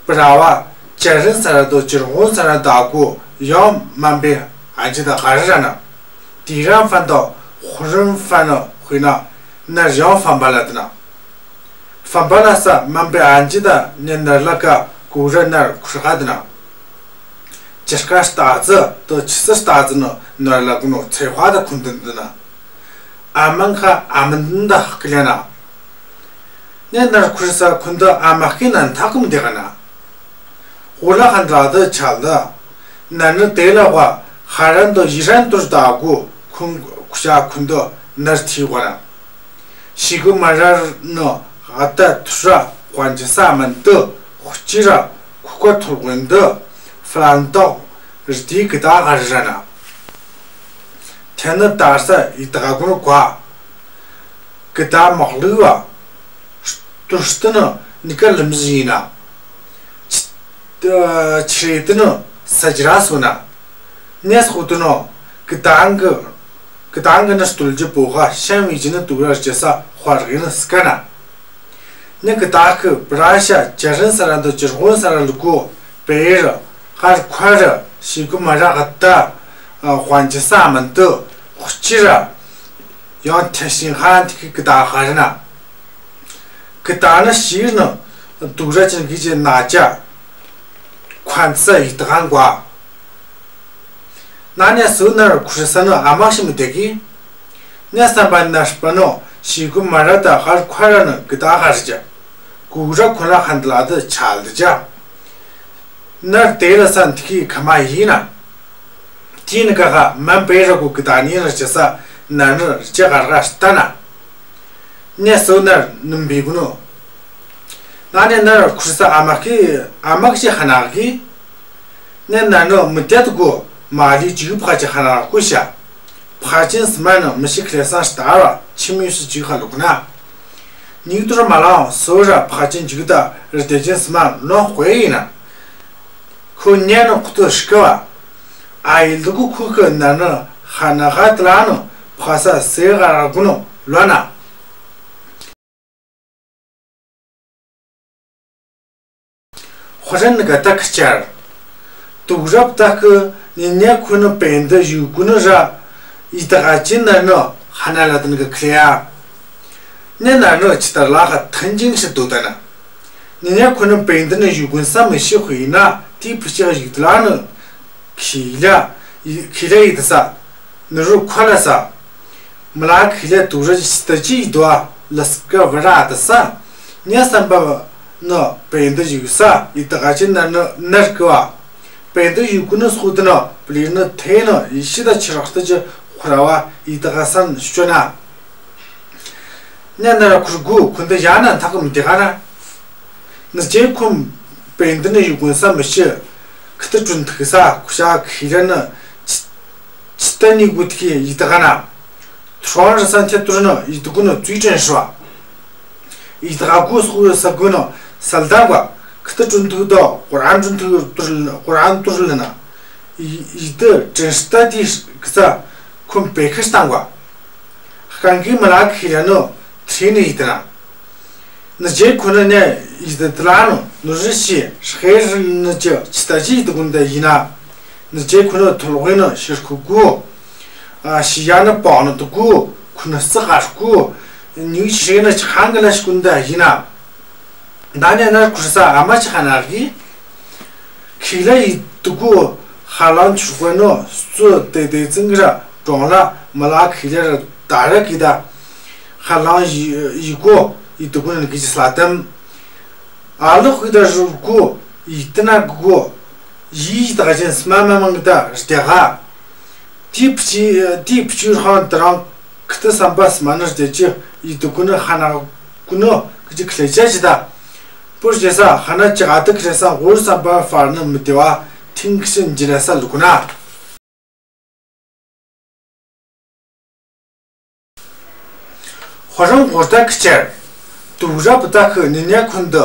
པྲ་བ་ཅ་རིན་ས་ར་དོ་ཅི་རོང་ས་ར་ད་གོ་ཡོང་མན་པེ་ཨན་ཅི་ད་ག་རི་ར་ན། དི་རང་ཕན་དོ་ཧུ་རིན་ཕན་ནོ་ཧུ་ན་ ནར་ཡང་ཕམ་པ་ལ་དི་ན། ཕམ་པ་ལ་ས་མམ་པའི་ཨན་ཅི་ད་ནེ་ནར་ལ་ཀ་ཀུ་ར་ནར་ཁུར་ག་དི་ན། ཅི་ཀ་ལྟ་ཙི་དོ་ཆི་སི་ལྟ་ཙི་ནོ་ནར་ལ་ཀུ་ནོ་ཚེ་ཧྭ་ད་ཁུན་དི་ན་དི་ན། ཨ་མ་ཁ་ཨ་མ་དི་ན་ད་ཧ་ཀི་ལེ་ན། ནེ་ནར་ཁུར་ས་ཁུན་དི་ཨ་མ་ཀི་ནན་ཐག་ཀུ་མི་དི་ག་ན། ཧོ་ལ་ཧན་ར་དི་ཆ་ལ། ནར་ནི་ཏེ་ལ་ཧྭ་ཧ་རན་དོ་ཡི་རན་ཏུར་ད་གུ་ཁུན་ཁུ་ཤ་ཁུན་དི་ནར་ཐི་ཧྭ་ན། ཤི་གུ་མ་ར་ནི་ཧ་ད་ཐུ་ར་ཧོན་ཅི་ས་མན་དི་ཧུ་ཅི་ར་ཁུ་ཀ་ཐུར་གུན་དི་ཧྥ་ལན་ཏོག་རི་ཏི་ཀི་ད་ཧ་རི་ར་ན། ཐེ་ནི་ད་ས་ཡི་ད་ག་གུན་ཀ་ཀི་ད་མག་ལུ་བ། ཏུར་སྟི་ནི་ནི་ཀ་ལིམ་ཟི་ཡིན་ན། ཆི་ཆི་རེ་ཏི་ནི་ས་ཇི་ར་སུ་ན། ནེ་སུ་ཏི་ནོ་ཀི་ཏང་གི་ཀི་ཏང་གི་ནི་སྟུལ་ཇི་པོ་ག་ཤན་བི་ཇི་ནི་ཏུ་ར་ཇི་ས་ཧོར་གི་ནི་སྐ་ན། ནི་ཀི་ཏ་ཁི་པྲ་ཤ་ཇ་རིན་ས་ར་འདི་ཇི་རྒོན་ས་ར་ལུ་གོ་པེ་ར་ཧར་ཁ་ར་ཤི་གུ་མ་ར་ག་ཏ་ཧོན་ཇི་ས་མན་ཏི་ཧུ་ཅི་ར་ཡང་ཐེ་ཤིང་ཧན་ཏི་ཁི་ཀི་ཏ་ཧ་ར་ན། ཀི་ཏ་ནི་ཤིར་ནི་དུག་ར་ཅན་གི་ཅི་ན་ཅ་ཁོན་ས་ཡི་ཏ་ཧན་གོ། ན་ནེ་སུ་ནར་ཁུར་ས་ནི་ཨ་མ་ཤི་མི་ཏེ་གི། ནེ་སམ་པ་ནར་སྤ་ནོ་ཤི་གུ་མ་ར་ཏ་ཧར་ཁ་ར་ནི་ཀི་ཏ་ཧར་ཇ། གུ་ར་ཁོ་ན་ཧན་ཏ་ལ་ཏི་ཆལ་ཏི་ཇ། ནར་ཏེ་ལ་སན་ཏི་ཁི་ཁ་མ་ཡིན་ན། ཏི་ནི་ཀ་ཁ་མན་པེ་ར་གུ་ཀི་ཏ་ནི་ར་ཅི་ས་ནར་ནི་ར་ཅི་ཧར་ཧར་ཏ་ན། ནེ་སུ་ནར་ནུམ་བི་གུ་ནོ། ན་ནེ་ནར་ཁུར་ས་ཨ་མ་ཁི་ཨ་མ་ཁི་ཧ་ན་གི། ནེ་ནར་ནོ་མི་ཏེ་ཏུ་གུ་མ་ལི་ཅིག་ཕ་ཅི་ཧ་ན་གུ་ཤ། ཕ་ཅན་སི་མ་ནོ་མི་ཤི་ཁ་ལེ་སང་ཤ་ཏ་ར་ཆི་མི་སུ་ཅིག་ཧ་ལུ་གུ་ན། ཉིག་ཏུ་ར་མ་ལང་སོ་ར་ཕ་ཅན་ཅིག་ཏ་རི་ཏེ་ཅན་སི་མ་ནོ་ཧོ་ཡིན་ན། ཁོ་ཉེ་ནོ་ཁུ་ཏུ་ཤི་ཀ་བ། ཨ་ཡི་ལུ་གུ་ཁུ་ཁི་ནར་ནི་ཧ་ན་ཧ་ཏ་ལ་ནོ་ཕ་ས་སེ་ག་ར་གུ་ནོ་ལོ་ན། ཧོ་རན་ག་ཏ་ཁི་ཆར། དུག་རབ་ཏ་ཁི་ནི་ཉེ་ཁུ་ནི་པེན་ཏི་ཡུ་གུ་ནི་ར་ཡི་ཏ་ག་ཅི་ནར་ནི་ཧ་ན་ལ་ཏན་གི་ཁི་ལེ་ཡ། ནེ་ནར་ནི་ཅི་ཏ་ལ་ཧ་ཐན་ཅིང་ཤི་དུ་ཏ་ན། ནི་ཉེ་ཁུ་ནི་པེན་ཏི་ནི་ཡུ་གུན་ས་མི་ཤི་ཧུ་ཡིན་ན་ཏི་ཕི་ཅི་ཡུ་ཏ་ལ་ནི་ཁི་ལ་ཁི་ལ་ཡི་ཏ་ས། ནི་རུ་ཁ་ལ་ས། མ་ལ་ཁི་ལ་དུག་ར་ཅི་ཏ་ཅི་ཡི་དོ་ལ་སྐ་བ་ར་ཏ་ས། ཉེ་སམ་པ་ནི་པེན་ཏི་ཡུ་ས་ཡི་ཏ་ག་ཅི་ནར་ནི་ནར་ཀི་བ། པེན་ཏི་ཡུ་གུ་ནི་སུ་ཏི་ནི་པི་ལི་ནི་ཐེ་ནི་ཡི་ཤི་ཏ་ཆི་རག་ཏ་ཅི་ཧུ་ར་བ་ཡི་ཏ་ག་སན་ཤོ་ན། ནེ་ནར་ཁུར་གུ་ཁུན་ཏི་ཡ་ན་ཐག་མི་ཏི་ག་ན། ནི་ཅེ་ཁུམ་པེན་ཏི་ནི་ཡུ་གུན་ས་མི་ཤི། ཁི་ཏི་ཀྲུན་ཐིག་ས་ཁུ་ཤ་ཁི་ར་ནི་ཅི་ཅི་ཏ་ནི་གུ་ཏི་ཁི་ཡི་ཏ་ག་ན། ཐྲོན་རི་སན་ཐེ་ཏུར་ནི་ཡི་ཏ་གུ་ནི་ཙུའི་ཀྲན་ཤོ། ཡི་ཏ་ག་གུ་སུ་རི་ས་གུ་ནི་སལ་ད་ག་ཁི་ཏི་ཀྲུན་ཐིག་དོ་ཀོ་རན་ཀྲུན་ཐིག་ཏུར་ཀོ་རན་ཏུར་ལ་ན། ཡི་ཡི་ཏ་ཀྲན་ཤ་ཏ་ཏི་ཁི་ས་ཁུམ་པེ་ཁི་སྟང་ག། ཁང་གི་མ་ལ་ཁི་ལ་ནོ་ཐི་ནི་ཡི་ཏ་ན། ནི་ཅེ་ཁུ་ནི་ནེ་ཡི་ཏ་ཏ་ལ་ནོ་ནུ་རི་ཤི་ཧེ་རི་ནི་ཅི་ཅི་ཏ་ཅི་ཡི་ཏ་གུན་ཏ་ཡིན་ན། ནི་ཅེ་ཁུ་ནི་ཐོལ་ཝེ་ནི་ཤི་ཁུ་གུ། ཨ་ཤི་ཡ་ནི་པ་ནི་ཏུ་གུ་ཁུ་ནི་སི་ཧ་ཤི་གུ། ཉིག་ཤི་ནི་ཅི་ཧང་གི་ལ་ཤི་གུན་ཏ་ཡིན་ན། ད་ནེ་ནར་ཁུར་ས་ཨ་མ་ཅི་ཧ་ན་གི། ཁི་ལ་ཡི་ཏུ་གུ་ཧ་ལང་ཆུ་གོ་ནོ་སུ་ཏེ་ཏེ་ཙིང་ར་གྲོང་ལ་མ་ལ་ཁི་ལ་ར་ད་ར་གི་ད། ཧ་ལང་ཡི་ཡི་གོ་ཡི་ཏུ་གུ་ནི་གི་ཅི་སླ་ཏམ། ཨ་ལོ་ཁི་ད་རུ་གུ་ཡི་ཏི་ན་གུ་གུ་ཡི་ཏ་ག་ཅན་སི་མ་མ་མང་གི་ད་རི་ཏེ་ག། ཏི་ཕི་ཅི་ཏི་ཕི་ཅི་རང་ཏ་རང་ཁི་ཏི་སམ་པ་སི་མ་ནི་རི་ཏེ་ཅི་ཡི་ཏུ་གུ་ནི་ཧ་ན་གུ་ནོ་གི་ཅི་ཁི་ལེ་ཅ་ཅི་ད། པུར་ཇེ་ས་ཧ་ན་ཅི་ག་ཏི་ཁི་ལེ་ས་ཧོར་སམ་པ་ཧྥར་ནི་མི་ཏེ་བ་ཐིང་ཤིན་ཇི་ལ་ས་ལུ་གུ་ན། ཧོ་རང་ཧོར་ཏ་ཁི་ཆར། དུག་ར་པུ་ཏ་ཁི་ནི་ཉེ་ཁུན་ཏི་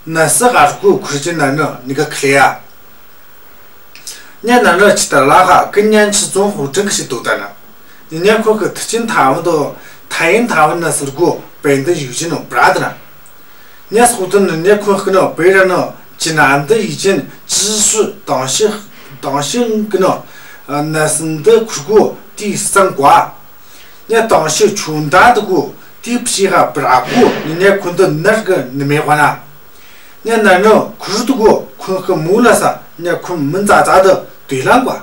ན་སི་ཧར་གུ་ཁུར་ཅི་ན་ནི་ནི་ག་ཁི་ལེ་ཡ། ཉེ་ན་ནི་ཅི་ཏ་ལ་ཧ་ཀི་ཉན་ཆི་ཙོང་ཧུ་ཀྲིང་ཤི་ཏུ་ཏ་ན། ནི་ཉེ་ཁུ་ཁི་ཐི་ཅིན་ཐ་ཝན་དོ་ཐ་ཡིན་ཐ་ཝན་ན་སི་རུ་གུ་པེན་ཏི་ཡུ་ཅི་ནོ་བྲ་ཏ་ན། ཉེ་སུ་ཏུ་ནི་ཉེ་ཁུ་ཁི་ནོ་པེ་ར་ནོ་ཅི་ན་འདི་ཡི་ཅིན་ཅི་སུ་དང་ཤི་དང་ཤི་ཁི་ནོ་ན་སི་འདི་ཁུར་གུ་ཏི་སང་གོ། ཉེ་དང་ཤི་ཆུང་ད་དུ་གུ་ཏི། ཏི་ཕྱི་ཁ་བྲག་གུ་ཉི་ཉེ་ཁུན་ཏུ་ནར་གི་ནི་མེ་ཁོ་ན། ཉེ་ནར་ནི་ཁུར་ཏུ་གུ་ཁུན་ཁི་མུ་ལ་ས་ཉེ་ཁུན་མི་ཛ་ཛ་དུ་དུས་ལང་གོ།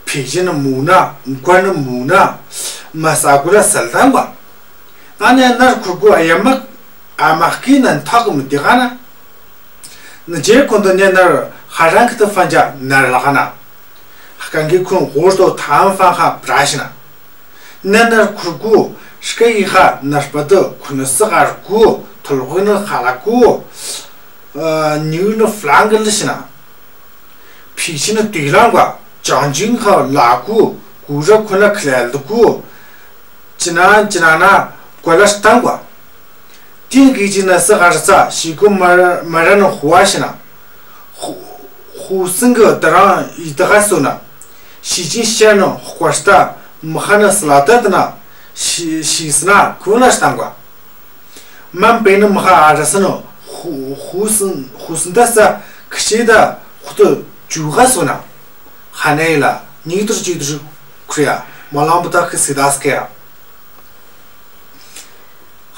ཕི་ཞི་ནི་མུ་ན་མགོ་ནི་མུ་ན་མ་ས་གུ་ལ་སལ་དང་གོ། ན་ཉེ་ནར་ཁུར་གུ་ཨ་ཡ་མ་ཨ་མ་ཀི་ན་ཐག་མི་དེ་ག་ན། ནི་ཇེ་ཁོན་ཏུ་ཉེ་ནར་ཧ་རང་ཁི་ཏུ་ཕན་ཅ་ནར་ལ་ཁ་ན། ཧ་ཀང་གི་ཁུན་ཧོར་ཏོ་ཐང་ཕང་ཁ་བྲ་ཤི་ན། ཉེ་ནར་ཁུར་གུ་ཤི་ཀ་ཡི་ཁ་ནར་པ་ཏུ་ཁུན་ནི་སི་ཀར་གུ་ཐོལ་གུ་ནི་ཁ་ལ་གུ་ཉུ་ནི་ཕླང་གི་ལི་ཤི་ན། ཕི་ཤི་ནི་དུས་ལང་གོ་ཅང་ཅིང་ཁ་ལ་གུ་གུ་ར་ཁུན་ལ་ཁ་ལ་ལ་གུ། ཅི་ན་ཅི་ན་ན་གོ་ལ་སྟང་གོ། ཏིན་གི་ཅི་ན་སི་ཀར་ས་ཤི་གུ་མ་མ་ར་ནི་ཧུ་བ་ཤི་ན། ཧུ་ཧུ་སིང་གི་ཏ་རང་ཡི་ཏ་ག་སུ་ན། ཤི་ཅིང་ཤ་ནི་ཧུ་ཀ་སྟ་མི་ཁ་ནི་སི་ལ་ཏ་ཏ་ན་ཤི་ཤི་སི་ན་གུ་ལ་སྟང་གོ། མམ་པེ་ནི་མི་ཁ་ཨ་ར་སི་ནི་ཧུ་ཧུ་སིང་ཧུ་སིང་ཏ་ས་ཁི་ཤི་ཏ་ཧུ་ཏུ་ཇུ་ག་སུ་ན། ཧ་ནེ་ལ་ཉིག་ཏུར་ཅིག་ཏུར་ཁུ་རི་ཡ་མ་ལང་པོ་ཏ་ཁི་སི་ཏ་སི་ཀེ་ཡ།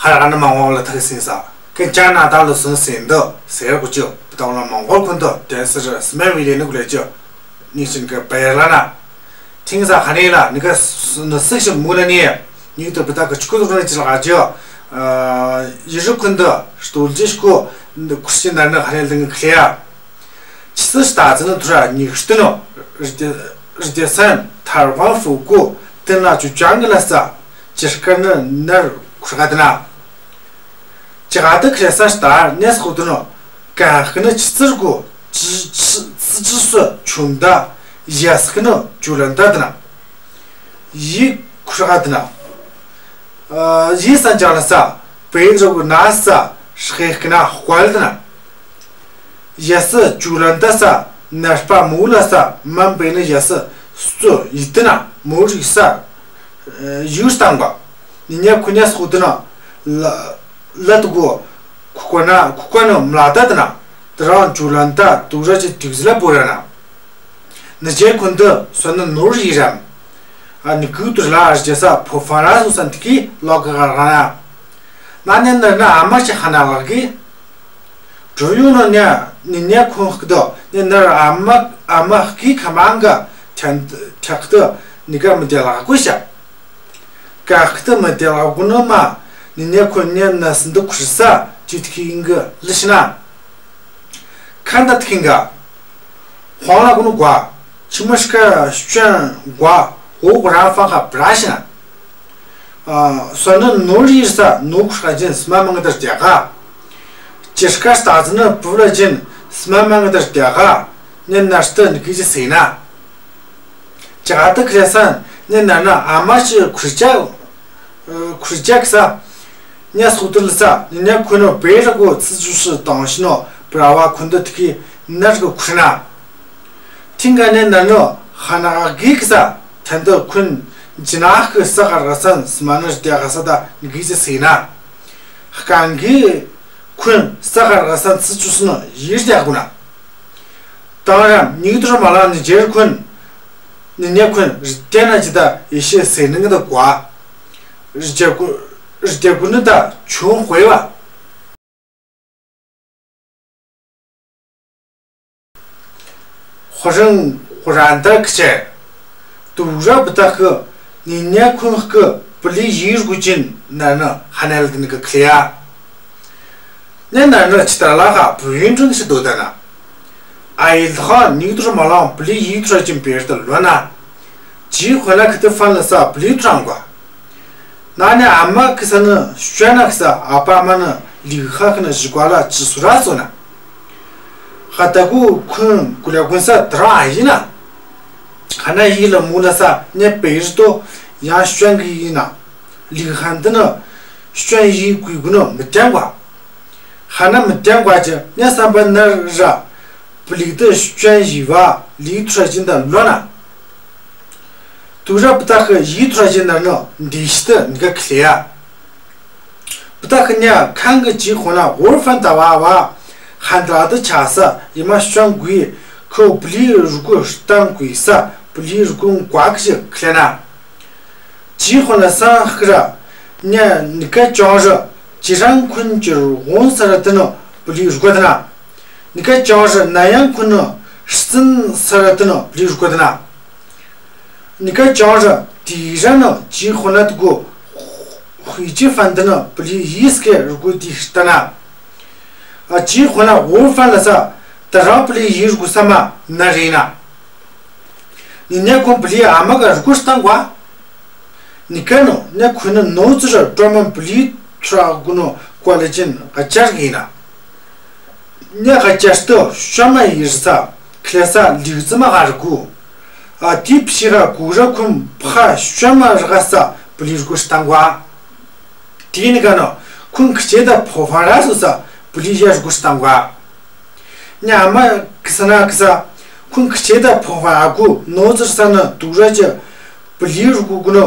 ཧ་ར་ནི་མ་ཝང་ལ་ཐག་སིང་ས། ཀེ་ཅ་ན་ཏ་ལོ་སུན་སིན་དུ་སེར་གུ་ཅུ། བུ་ཏང་ལ་མང་གོ་ཁུན་ཏུ་ཏེ་སི་རི་སི་མེ་བི་ལེ་ནི་གུ་ལེ་ཅུ། ཉིག་ཅིན་ཀེ་པེ་ལ་ན། ཐིང་ས་ཧ་ནེ་ལ་ནི་ཀ་སུ་ནི་སིག་ཤི་མུ་ལ་ནི། ཉིག་ཏུ་བུ་ཏ་ཀ་ཆུ་ཀུ་ཏུ་རུ་ནི་ཅི་ལ་ག་ཅུ། ཡི་རུ་ཁུན་ཏུ་སྟོལ་ཅི་ཤི་ཀུ་ཁུ་ཤི་ན་ནི་ཧ་ནེ་ལ་ནི་ཁི་ལེ་ཡ། ཆི་སི་ལྟ་ཙི་ནི་ཐུ་ར་ཉིག་སྟི་ནོ། རི་ཏེ་རི་ཏེ་སན་ཐར་ཝང་ཧྥུ་གུ་ཏིན་ལ་ཅུ་ཅང་གི་ལ་ས་ཅི་སྐར་ནི་ནར་ཁུར་ག་ཏི་ན། ཅི་ག་ཏི་ཁྲེ་ས་ལྟ་ནེ་སྐུ་ཏི་ནོ། ཀ་ཁི་ནི་ཆི་ཙིར་གུ་ཅི་ཅི་ཅི་ཅི་སུ་ཆུན་ད་ཡ་སི་ཁི་ནི་ཅུ་ལན་ད་ཏི་ན། ཡི་ཁུར་ག་ཏི་ན། ཨ་ཡི་སན་ཅང་ལ་ས་པེ་ཏྲ་གུ་ན་ས་ཧྲེ་ཁི་ན་ཧུ་ཀ་ལ་ཏི་ན། ཡ་སི་ཇུ་ལན་ད་ས་ནར་པ་མུ་ལ་ས་མན་པེ་ནི་ཡ་སི་སུ་ཡི་ཏི་ན་མུ་རི་ས་ཡུ་སྟང་བ། ཉི་ཉ་ཁུ་ཉ་སུ་ཏི་ན་ལ་ལ་ཏུ་གོ་ཁུ་ཀ་ན་ཁུ་ཀ་ན་མ་ལ་ད་ཏི་ན་ཏི་རང་ཇུ་ལན་ད་ཏུ་ར་ཅི་ཏུག་ཟི་ལ་བོ་ར་ན། ནི་ཇེ་ཁུན་ཏུ་སོ་ནི་ནོར་ཡི་རམ། ཨ་ནི་གུ་ཏུ་ལ་ཨར་ཇེ་ས་ཕོ་ཕ་ར་སུ་སན་ཏི་ཀི་ལོག་ག་ག་ར་ན། ན་ནི་ནི་ན་ཨ་མ་ཅི་ཧ་ན་ལག་གི། གྲུ་ཡུ་ནོ་ཉ་ནི་ཉ་ཁུན་ཧག་དོ་ནི་ནར་ཨ་མ་ཨ་མ་ཧག་གི་ཁ་མང་ག་ཐན་ཐག་དོ་ནི་ག་མི་དེ་ལག་གུ་ཤ། ཀ་ཧག་དོ་མི་དེ་ལག་གུ་ནོ་མ་ནི་ཉ་ཁུན་ཉ་ན་སིན་དུ་ཁུར་ས་ཅི་ཏི་ཀི་ཨིན་གི་ལི་ཤི་ན། ཁན་ད་ཏི་ཀིང་ག་ཧོང་ལ་གུ་ནུ་གོ་ཆི་མ་ཤི་ཀ་ཤུན་གོ་ཧོ་གུ་རང་ཕང་ཁ་བྲ་ཤི་ན། ཨ་སོ་ནི་ནོར་ཡི་ས་ནོ་ཁུ་ཤ་ཅན་སི་མ་མང་གི་དར་ཏེ་ག་ཅི་ཤི་ཀ་སྟ་ཙི་ནི་པུ་ལ་ཅན་སི་མ་མང་གི་དར་ཏེ་ག་ཉན་ན་སྟི་ནི་གི་ཅི་སེ་ན། ཅི་ག་ཏི་ཁ་ལེ་སན་ཉན་ན་ན་ཨ་མ་ཅི་ཁུར་ཅ། ཁུར་ཅག་ས། ཉ་སུ་ཏུ་ལ་ས་ཉ་ཉ་ཁུ་ནོ་བེ་ར་གོ་ཚི་ཇུ་སི་དང་ཤི་ནོ་བྲ་བ་ཁུན་ཏུ་ཏི་ཀི་ནར་གོ་ཁུ་ན། ཐིང་ག་ནེ་ན་ནོ་ཧ་ན་གི་ཀི་ས་ཐན་ཏུ་ཁུན་ཇི་ན་ཁུ་ས་ག་ར་སན་སི་མ་ནར་ཏེ་ག་ས་ད་ནི་གི་ཅི་སེ་ན། ཧ་ཀང་གི་ཁུན་ས་ག་ར་སན་ཚི་ཇུ་སི་ནོ་ཡིར་ཏེ་ག་གུ་ན། དང་རམ་ཉིག་ཏུ་ར་མ་ལ་ནི་ཇེར་ཁུན། ནི་ཉ་ཁུན་རི་ཏེ་ན་ཅི་ད་ཡེ་ཤེས་སེ་ནི་ང་ད་གོ། རི་ཏེ་གུ་རི་ཏེ་གུ་ནི་ད་ཆུང་ཧོ་ཡ་བ། ཧོ་རང་ཧོ་རང་ད་ཁ་ཆེ། ཏུ་ར་བུ་ད་ཁུ་ནི་ཉ་ཁུན་ཁུ་པུ་ལི་ཡིར་གུ་ཅིན་ན་ནི་ཧ་ནལ་གི་ནི་གི་ཁ་ལེ་ཡ། ཉན་ན་ནི་ཅི་ཏ་ལ་ཧ་བུ་ཡུན་ཀྲིང་ཞིག་དོ་ད་ན། ཨ་ཡི་ལྷ་ཉིག་ཏུ་ར་མ་ལང་པུ་ལི་ཡིག་ཐུ་ར་ཅིན་པེར་ཏུ་ལོ་ན། ཅི་ཧོ་ལ་ཁི་ཏུ་ཕན་ལ་ས་པུ་ལི་ཐུ་རང་གོ། ན་ནི་ཨ་མ་ཁི་ས་ནི་ཤུ་ན་ཁི་ས་ཨ་པ་མ་ནི་ལི་ཧ་ཁི་ནི་ཞི་གོ་ལ་ཅི་སུ་ར་སོ་ན། ཧ་ད་གུ་ཁུན་གུ་ལ་གུན་ས་ཏ་ར་ཨ་ཡི་ན། ཁ་ན་ཡི་ལ་མུ་ལ་ས་ནི་པེར་ཏུ་ཡང་ཤུ་གི་ཡི་ན། ལི་ཧན་ཏི་ནི་ཤུན་ཡི་གུ་གུ་ནི་མི་ཏན་གོ། ཧ་ན་མི་ཏན་གོ་ཅི་ཉ་སམ་པ་ན་ར་པུ་ལི་ཏི་ཤུན་ཡི་བ་ལི་ཐུ་ར་ཅིན་ད་ལོ་ན། ཏུ་ར་བུ་ད་ཁུ་ཡི་ཐུ་ར་ཅིན་ན་ནི་འདི་ཤི་ཏི་ནི་ག་ཁི་ལེ་ཡ། བུ་ད་ཁུ་ཉ་ཁང་གི་ཅི་ཧོ་ན་ཧོར་ཕན་ད་བ་བ་ཧན་ད་ཏི་ཆ་ས་ཡི་མ་ཤུན་གུ་ཁུ་པུ་ལི་རུ་གུ་སྟན་གུ་ས་པུ་ལི་རུ་གུ་གོ་ཁི་ཅི་ཁི་ལེ་ན། ཅི་ཧོ་ན་སང་ཧི་ར། ནི་ནི་ཀ་ཅང་རི་ཅི་རང་ཁུན་ཅི་རོང་སར་ཏི་ནི་པུ་ལི་རུ་གོ་ཏི་ན། ནི་ཀ་ཅང་རི་ན་ཡང་ཁུན་ནི་སི་ཙིན་སར་ཏི་ནི་པུ་ལི་རུ་གོ་ཏི་ན། ནི་ཀ་ཅང་རི་ཏི་ར་ནི་ཅི་ཁོ་ན་ཏི་གོ་ཧུའི་ཅི་ཕན་ཏི་ནི་པུ་ལི་ཡིས་ཀེ་རུ་གོ་ཏི་ཤི་ཏ་ན། ཨ་ཅི་ཁོ་ན་འོ་ཕན་ལ་ས་ཏི་རང་པུ་ལི་ཡི་རུ་གོ་ས་མ་ན་རེ་ན། ནི་ནི་ཁུན་པུ་ལི་ཨ་མ་ག་རུ་གོ་ཤི་ཏང་གོ་ཨ། ནི་ཀ་ནི་ནི་ཁུན་ནི་ནོ་ཙི་ར་ཀྲོ་མ་པུ་ལི་ཐུ་ར་གུ་ནི་ཀོ་ལེ་ཅན་ག་ཅར་གི་ན། ནི་ག་ཅར་ཏི་ཤ་མ་ཡི་རི་ས་ཁི་ལེ་ས་ལིག་ཙི་མ་ག་རུ་གོ། ཨ་ཏི་ཕི་ཤི་ག་གུ་ར་ཁུན་ཕ་ཤ་མ་རི་ག་ས་པུ་ལི་རུ་གོ་ཤི་ཏང་གོ་ཨ། ཏི་ནི་ཀ་ནི་ཁུན་ཁི་ཆེ་ད་ཕོ་ཕ་ར་སུ་ས་པུ་ལི་ཡ་རུ་གོ་ཤི་ཏང་གོ་ཨ། ཉ་མ་ཀི་ས་ན་ཀི་ས་ཁུན་ཁི་ཆེ་ད་ཕོ་ཕ་ཨ་གུ་ནོ་ཙི་ས་ནི་ཏུ་ར་ཅི་པུ་ལི་རུ་གོ་གུ་ནི་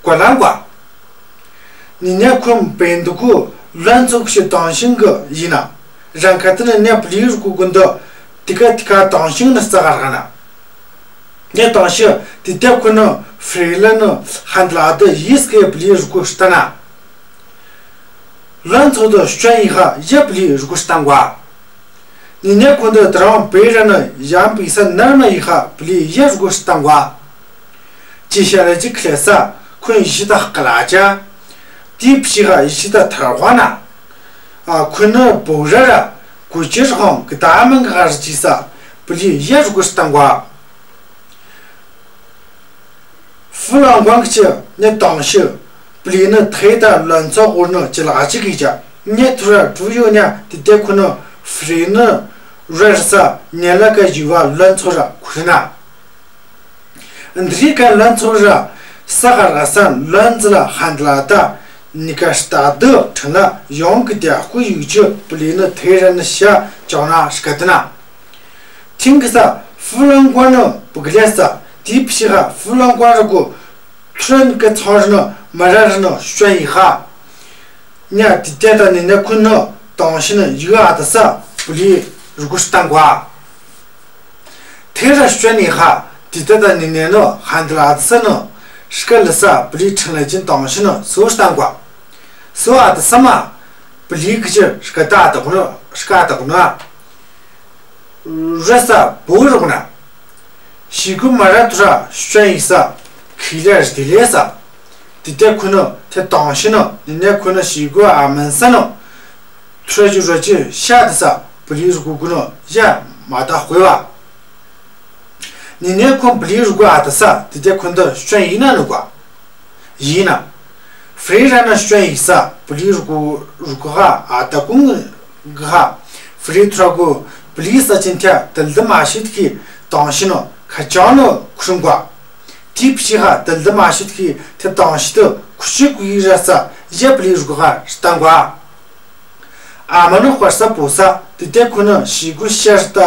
ཀོ་ལང་གོ་ཨ། ནི་ནི་ཁུན་པེན་ཏི་གུ་ལོན་ཚོ་ཤི་ཏང་ཤིང་གི་ཡིན་ན། རང་ཁ་ཏི་ནི་ནི་པུ་ལི་རུ་གོ་གུ་ནི་ཏི་ཀ་ཏི་ཀ་ཏང་ཤིང་ནི་ས་ག་ར་ག་ན། ནི་ཏང་ཤིང་ཏི་ཏེ་ཁུན་ནི་ཕྲེ་ལ་ནི་ཧན་ལ་ཏི་ཡིས་ཀེ་པུ་ལི་རུ་གོ་ཤི་ཏ་ན། ལོན་ཚོ་ཏི་ཤ་ཡི་ཧ་ཡ་པུ་ལི་རུ་གོ་ཤི་ཏང་གོ་ཨ། ནི་ནི་ཁུན་ཏི་ཏི་རང་པེ་ར་ནི་ཡང་པི་ས་ནར་མ་ཡི་ཧ་པུ་ལི་ཡ་རུ་གོ་ཤི་ཏང་གོ་ཨ། ཅི་ཤ་ར་ཅི་ཁི་ལེ་ས་ཁུན་ཡི་ཤི་ད་ཧ་ཀ་ལ་ཅ། ཏི་ཕི་ཤི་ག་ཡི་ཤི་ད་ཐར་གོ་ན། ཨ་ཁུན་ནི་བོ་ར་ར་གུ་ཅི་ར་ཧོང་གི་ད་མང་ག་ར་ཅི་ས་པུ་ལི་ཡ་རུ་གོ་ཤི་ཏང་གོ་ཨ། ཧྥུ་ལང་ཀོན་གི་ཅི་ནི་ཏང་ཤིང་པུ་ལི་ནི་ཐེ་ད་ལོན་ཚོ་གོ་ནི་ཅི་ལ་ཅི་གི་ཅ་ནི་ཐུ་ར་ཀྲུ་ཡོ་ཉ་ཏི་ཏེ་ཁུན་ནི་ཕྲེ་ནི་རེ་ར་ས་ཉེ་ལ་ཀ་ཡུ་བ་ལོན་ཚོ་ར་ཁུ་རི་ན། འདི་རི་ཀ་ལོན་ཚོ་ར་ས་ག་ར་ས་ལོན་ཙི་ལ་ཧན་ལ་ཏ་ནི་ཀ་ཤ་ཏ་དི་ཁྲིན་ལ་ཡོང་གི་ཏེ་ཁུ་ཡུ་ཅི་པུ་ལི་ནི་ཐེ་ར་ནི་ཤ་ཅོ་ན་ཤ་ཀ་ཏི་ན། ཐིང་གི་ས་ཧྥུ་ལང་ཀོན་ནི་བུག་ལེ་ས་ཏི་ཕི་ཤི་ཧ་ཧྥུ་ལང་ཀོན་རི་གུ་ཐུ་རན་གི་ཚོང་རི་ནི་མ་ར་རི་ནི་ཤོན་ཡི་ཧ། ཉ་ཏི་ཏེ་ད་ནི་ནི་ཁུན་ནི་ཏང་ཤིང་ནི་ཡུ་ཨ་ཏི་ས་པུ་ལི་རུ་གོ་ཤི་ཏང་གོ་ཨ། ཐེ་ར་ཤོན་ཡི་ཧ་ཏི་ཏེ་ད་ནི་ནི་ནི་ཧན་ཏི་ལ་ཏི་ས་ནི་ཤ་ཀ་ལི་ས་པུ་ལི་ཁྲིན་ལ་ཅན་ཏང་ཤིང་ནི་སུ་ཤི་ཏང་གོ་ཨ། སུ་ཨ་ཏི་ས་མ་པུ་ལི་གི་ཅི་ཤ་ཀ་ཏ་ཏ་གོ་ནི་ཤ་ཀ་ཏ་གོ་ནི་ཨ། རེ་ས་བོ་རུ་གོ་ན། ཤི་གུ་མ་ར་ཐུ་ར་ཤོན་ཡི་ས་ཁི་ལེ་རི་ཏི་ལེ་ས། ཏི་ཏེ་ཁུན་ནི་ཏེ་ཏང་ཤིང་ནི་ནི་ནི་ཁུན་ནི་ཤི་གུ་ཨ་མན་ས་ནི་ཐུ་ར་ཅི་རོ་ཅི་ཤ་ཏི་ས་པུ་ལི་རུ་གོ་གུ་ནི་ཡ་མ་ཏ་ཧོ་ཨ། ནི་ནི་ཁུན་པུ་ལི་རུ་གོ་ཨ་ཏི་ས་ཏི་ཏེ་ཁུན་ཏི་ཤོན་ཡི་ན་ནུ་གོ་ཨ། ཡིན་ན། ཕྲེ་ར་ནི་ཤོན་ཡི་ས་པུ་ལི་རུ་གོ་རུ་གོ་ཧ་ཨ་ཏ་ཀུང་གི་ཧ། ཕྲེ་ཐུ་ར་གུ་པུ་ལི་ས་ཅན་ཐ་དལ་དི་མ་ཤི་ཐི་གི་ཏང་ཤིང་ནི་ཁ་ཅང་ནི་ཁུ་ཤུང་གོ་ཨ། ཏི་ཕི་ཤི་ཧ་དལ་དི་མ་ཤི་ཐི་གི་ཐ་ཏང་ཤིང་ཏི་ཁུ་ཤི་གུ་ཡི་ར་ས་ཡ་པུ་ལི་རུ་གོ་ཧ་ཤི་ཏང་གོ་ཨ། ཨ་མ་ནི་ཧོར་ས་བོ་ས་ཏི་ཏེ་ཁུན་ནི་ཤི་གུ་ཤ་རི་ཏ་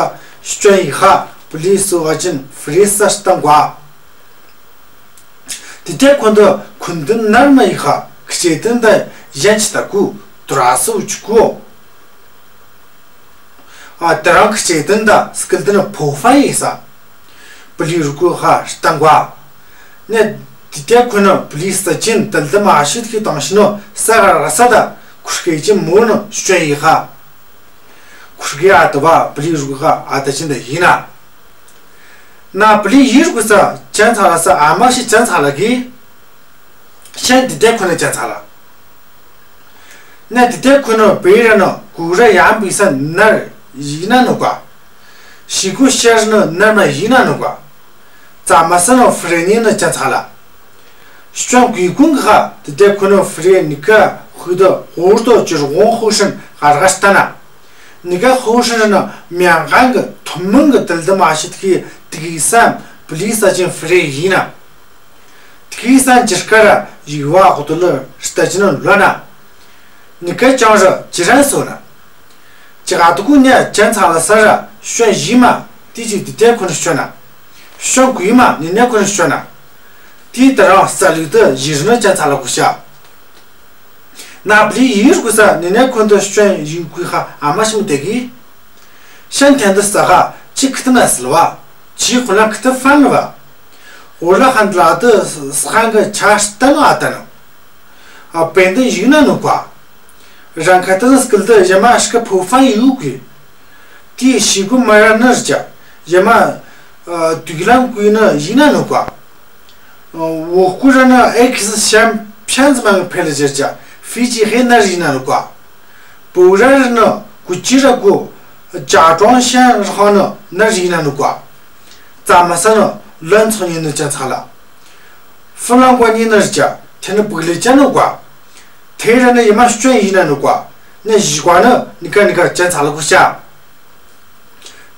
ཤོན་ཡི་ཧ་པུ་ལི་སུ་ཨ་ཅན་ཕྲེ་ས་ཤི་ཏང་གོ་ཨ། ཏི་ཏེ་ཁུན་ཏི་ཁུན་ཏི་ནར་མ་ཡི་ཧ་ཁི་ཆེ་ཏན་ཏ་ཡན་ཆི་ཏ་གུ་ཏུ་ར་སུ་ཅི་གུ་ཨ་ཏ་རང་ཁི་ཆེ་ཏན་ཏ་སྐལ་ཏི་ནི་ཕོ་ཧྥ་ཡི་ས་པུ་ལི་རུ་གོ་ཧ་ཤི་ཏང་གོ་ཨ། ནི་ཏི་ཏེ་ཁུན་ནི་པུ་ལི་ས་ཅན་དལ་དི་མ་ཤི་ཐི་གི་ཏང་ཤིང་ནི་ས་ག་ར་ས་ཏ་ཁུ་ཤི་ཀེ་ཅི་མོ་ནི་ཤོན་ཡི་ཧ། ཁུ་ཤི་ཀེ་ཨ་ཏ་བ་པུ་ལི་རུ་གོ་ཧ་ཨ་ཏ་ཅན་ཏ་ཡིན་ན། ན་པུ་ལི་ཡི་རུ་གོ་ས་ཅན་ཚ་ལ་ས་ཨ་མ་ཤི་ཅན་ཚ་ལ་གི། ཤན་ཏི་ཏེ་ཁུན་ནི་ཅན་ཚ་ལ། ན་ཏི་ཏེ་ཁུན་ནི་པེ་ར་ནི་གུ་ར་ཡང་པི་ས་ནར་ཡི་ན་ནུ་གོ་ཨ། ཤི་གུ་ཤ་རི་ནི་ནར་མ་ཡི་ན་ནུ་གོ་ཨ། ཙ་མ་ས་ནི་ཕྲེ་ནི་ནི་ཅན་ཚ་ལ། ཤོན་གུ་ཀུང་གི་ཧ་ཏི་ཏེ་ཁུན་ནི་ཕྲེ་ནི་ཀ་ཧུ་ཏི་ཧོར་ཏོ་ཅི་རུ་གོང་ཧོ་ཤན་ཧ་ར་ཧ་ཤི་ཏ་ན། ནི་ཀ་ཧོ་ཤན་རི་ནི་མྱང་གང་གི་ཐུན་མོང་གི་དལ་དི་མ་ཤི་ཐི་གི་ཏི་གི་སམ་པུ་ལི་ས་ཅན་ཕྲེ་ཡིན་ན། ཏི་གི་སམ་ཅི་སྐ་ར་ཡི་བ་ཧོ་ཏོ་ལི་ཤི་ཏ་ཅི་ནི་ལོ་ན། ནི་ཀ་ཅང་རི་ཅི་རན་སོ་ན། ཅི་ག་ཏུ་གུ་ནི་ཅན་ཚ་ལ་ས་ར་ཤོན་ཡི་མ་ཏི་ཅི་ཏི་ཏེ་ཁུན་ཤོན་ན། ཤོན་གུ་ཡི་མ་ནི་ནི་ཁུན་ཤོན་ན། ཏི་ཏ་རང་ས་ལུ་ཏི་ཡི་རི་ནི་ཅན་ཚ་ལ་གུ་ཤ། ན་པུ་ལི་ཡི་རུ་གོ་ས་ནི་ནི་ཁུན་ཏི་ཤོན་ཡི་གུ་ཧ་ཨ་མ་ཤི་མི་ཏེ་གི། ཤན་ཐེན་ཏི་ས་ཧ་ཅི་ཁི་ཏི་ན་སི་ལ་བ། ཅི་ཁོ་ན་ཁི་ཏི་ཧྥན་ལ་བ། འོ་ལ་ཧན་ཏི་ལ་ཏི་ས་ཧན་གི་ཆ་ཤི་ཏ་ནོ་ཨ་ཏ་ནོ། ཨ་བན་དི་ཡིག་ན་ནོ་ཀོ། རང་ཁ་ཏ་ཟི་སྐུལ་ཏི་ཡ་མ་ཤི་ཁ་ཕོ་ཕན་ཡུ་ཀུ། ཏི་ཤི་གུ་མ་ར་ནི་རི་ཅ། ཡ་མ་ཨ་དུག་ལམ་ཀུ་ནི་ཡིག་ན་ནོ་ཀོ། ཨ་བོ་ཀུ་ར་ནི་ཨེ་ཁི་སི་ཤམ་ཕན་ཟི་མ་ཕེ་ལ་ཇེ་རི་ཅ། ཧྥི་ཇི་ཧེ་ནི་རི་ཡིག་ན་ནོ་ཀོ། པུ་ར་རི་ནི་ཀུ་ཅི་ར་ཀུ་ཅ་ཀྲོང་ཤན་རི་ཧོ་ནི་ནི་རི་ཡིག་ན་ནོ་ཀོ། ཙ་མ་ས་ནི་ལོན་ཚོ་ཉི་ནི་ཅན་ཚ་ལ། ཧྥུ་ལང་ཀོ་ཉི་ནི་རི་ཅ། ཐེ་ནི་བུག་ལེ་ཅན་ནོ་ཀོ། ཐེ་ར་ནི་ཡ་མ་ཤོན་ཡིག་ན་ནོ་ཀོ། ནི་ཞི་ཀོ་ནི་ནི་ཀ་ནི་ཀ་ཅན་ཚ་ལ་ཀུ་ཤ།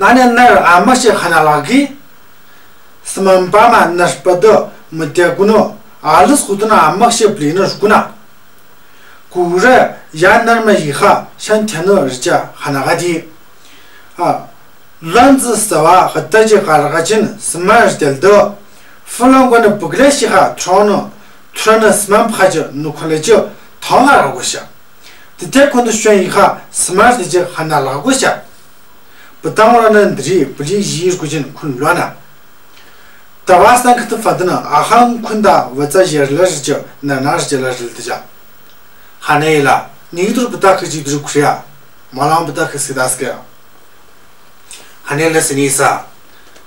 ན་ནི་ནི་རི་ཨ་མ་ཤེ་ཧ་ན་ལ་གི། སི་མན་པ་མ་ནི་རི་པ་དི་མི་ཏེ་ཀུ་ནི་ཨ་ལི་སྐུ་ཏི་ན་ཨ་མ་ཤེ་བླི་ནི་རི་ཀུ་ན། ཀུ་ར་ཡ་ནི་རི་མ་ཡི་ཧ་ཤན་ཐེ་ནི་རི་ཅ་ཧ་ན་ག་དི། ཨ། ལོན་ཙི་སི་བ་ཧ་ཏ་ཅི་ཧ་ར་ག་ཅན་སི་མན་རི་ཏེལ་དི། ཧྥུ་ལང་ཀོ་ནི་བུག་ལེ་ཤི་ཧ་ཐྲོ་ནི་ཐུ་ར་ནི་སི་མན་ཕ་ཅི་ནུ་ཁོ་ལེ་ཅི་ཐང་ཧ་ར་གོ་ཤ། ཏི་ཏེ་ཁོ་ནི་ཤོན་ཡི་ཧ་སི་མན་རི་ཏེ་ཅི་ཧ་ན་ལ་གོ་ཤ། བུ་ཏང་ར་ནི་འདི་རི་བུ་ལི་ཡི་རུ་ཀུ་ཅན་ཁུན་ལོ་ན། ཏ་བ་སན་ཁི་ཏི་ཕ་ཏི་ན་ཨ་ཧང་ཁུན་ད་བ་ཙ་ཡར་ལ་རི་ཅི་ན་ན་རི་ཅི་ལ་རི་ལ་ཏི་ཅ། ཧ་ནེ་ལ་ནི་ཏུར་བུ་ཏ་ཁི་ཅི་དུ་རུ་ཁུ་རི་ཡ། མ་ལང་བུ་ཏ་ཁི་སི་ད་སི་ཀ་ཡ། ཧ་ནེ་ལ་སི་ནི་ས།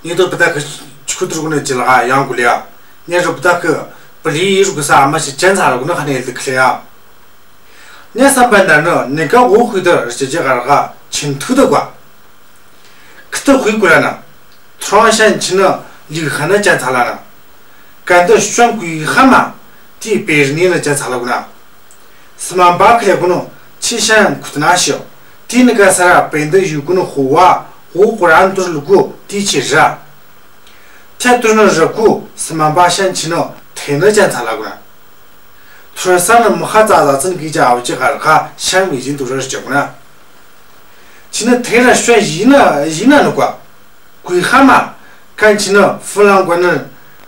ནི་ཏུར་བུ་ཏ་ཁི་ཆུ་ཁུ་དུ་རུ་ཀུ་ནི་ཅི་ལ་ཡང་གུ་ལི་ཡ། ནེ་རུ་བུ་ཏ་ཁི་བུ་ལི་ཡི་རུ་ཀུ་ས་ཨ་མ་ཤི་ཅན་ཚ་ལ་ཀུ་ནི་ཧ་ནེ་ལ་ཏི་ཁི་ལི་ཡ། ནེ་སམ་པ་ན་ནི་ནི་ཀ་འོ་ཧུ་དི་རི་ཅི་ཅི་ག་ར་ག་ཆིན་ཐུ་དི་གོ། ཁི་ཏི་ཧུ་ཀུ་ར་ན། ཐྲོང་ཤན་ཆི་ནི་ལི་ཧ་ན་ཅན་ཚ་ལ་ན། ཀན་ཏི་ཤོན་ཀུ་ཧ་མ། ཏི་པེ་རི་ནི་ལ་ཅན་ཚ་ལ་ཀུ་ན། སི་མ་བ་ཁི་ལེ་ཀུ་ནོ་ཆི་ཤན་ཁུ་ཏི་ན་ཤི། ཏི་ནི་ཀ་ས་ར་བན་དི་ཡུ་ཀུ་ནོ་ཧོ་བ་ཧོ་ཀུ་ར་ན་ཏུར་ལུ་ཀུ་ཏི་ཆི་ར། ཐེ་ཏུར་ནི་རི་ཀུ་སི་མ་བ་ཤན་ཆི་ནི་ཐེ་ནི་ཅན་ཚ་ལ་ཀུ་ན། ཐུར་ས་ནི་མི་ཧ་ཙ་ཙ་ཙན་གི་ཅ་ཨའོ་ཅི་ག་ར་ག་ཤན་མི་ཅིན་དུ་ར་ཤི་ཅ་ཀུ་ན། ཆི་ནི་ཐེ་ར་ཤོན་ཡི་ན་ཡི་ན་ནུ་ཀ། ཀུ་ཧ་མ། ཀན་ཆི་ནི་ཧྥུ་ལང་ཀོ་ནི་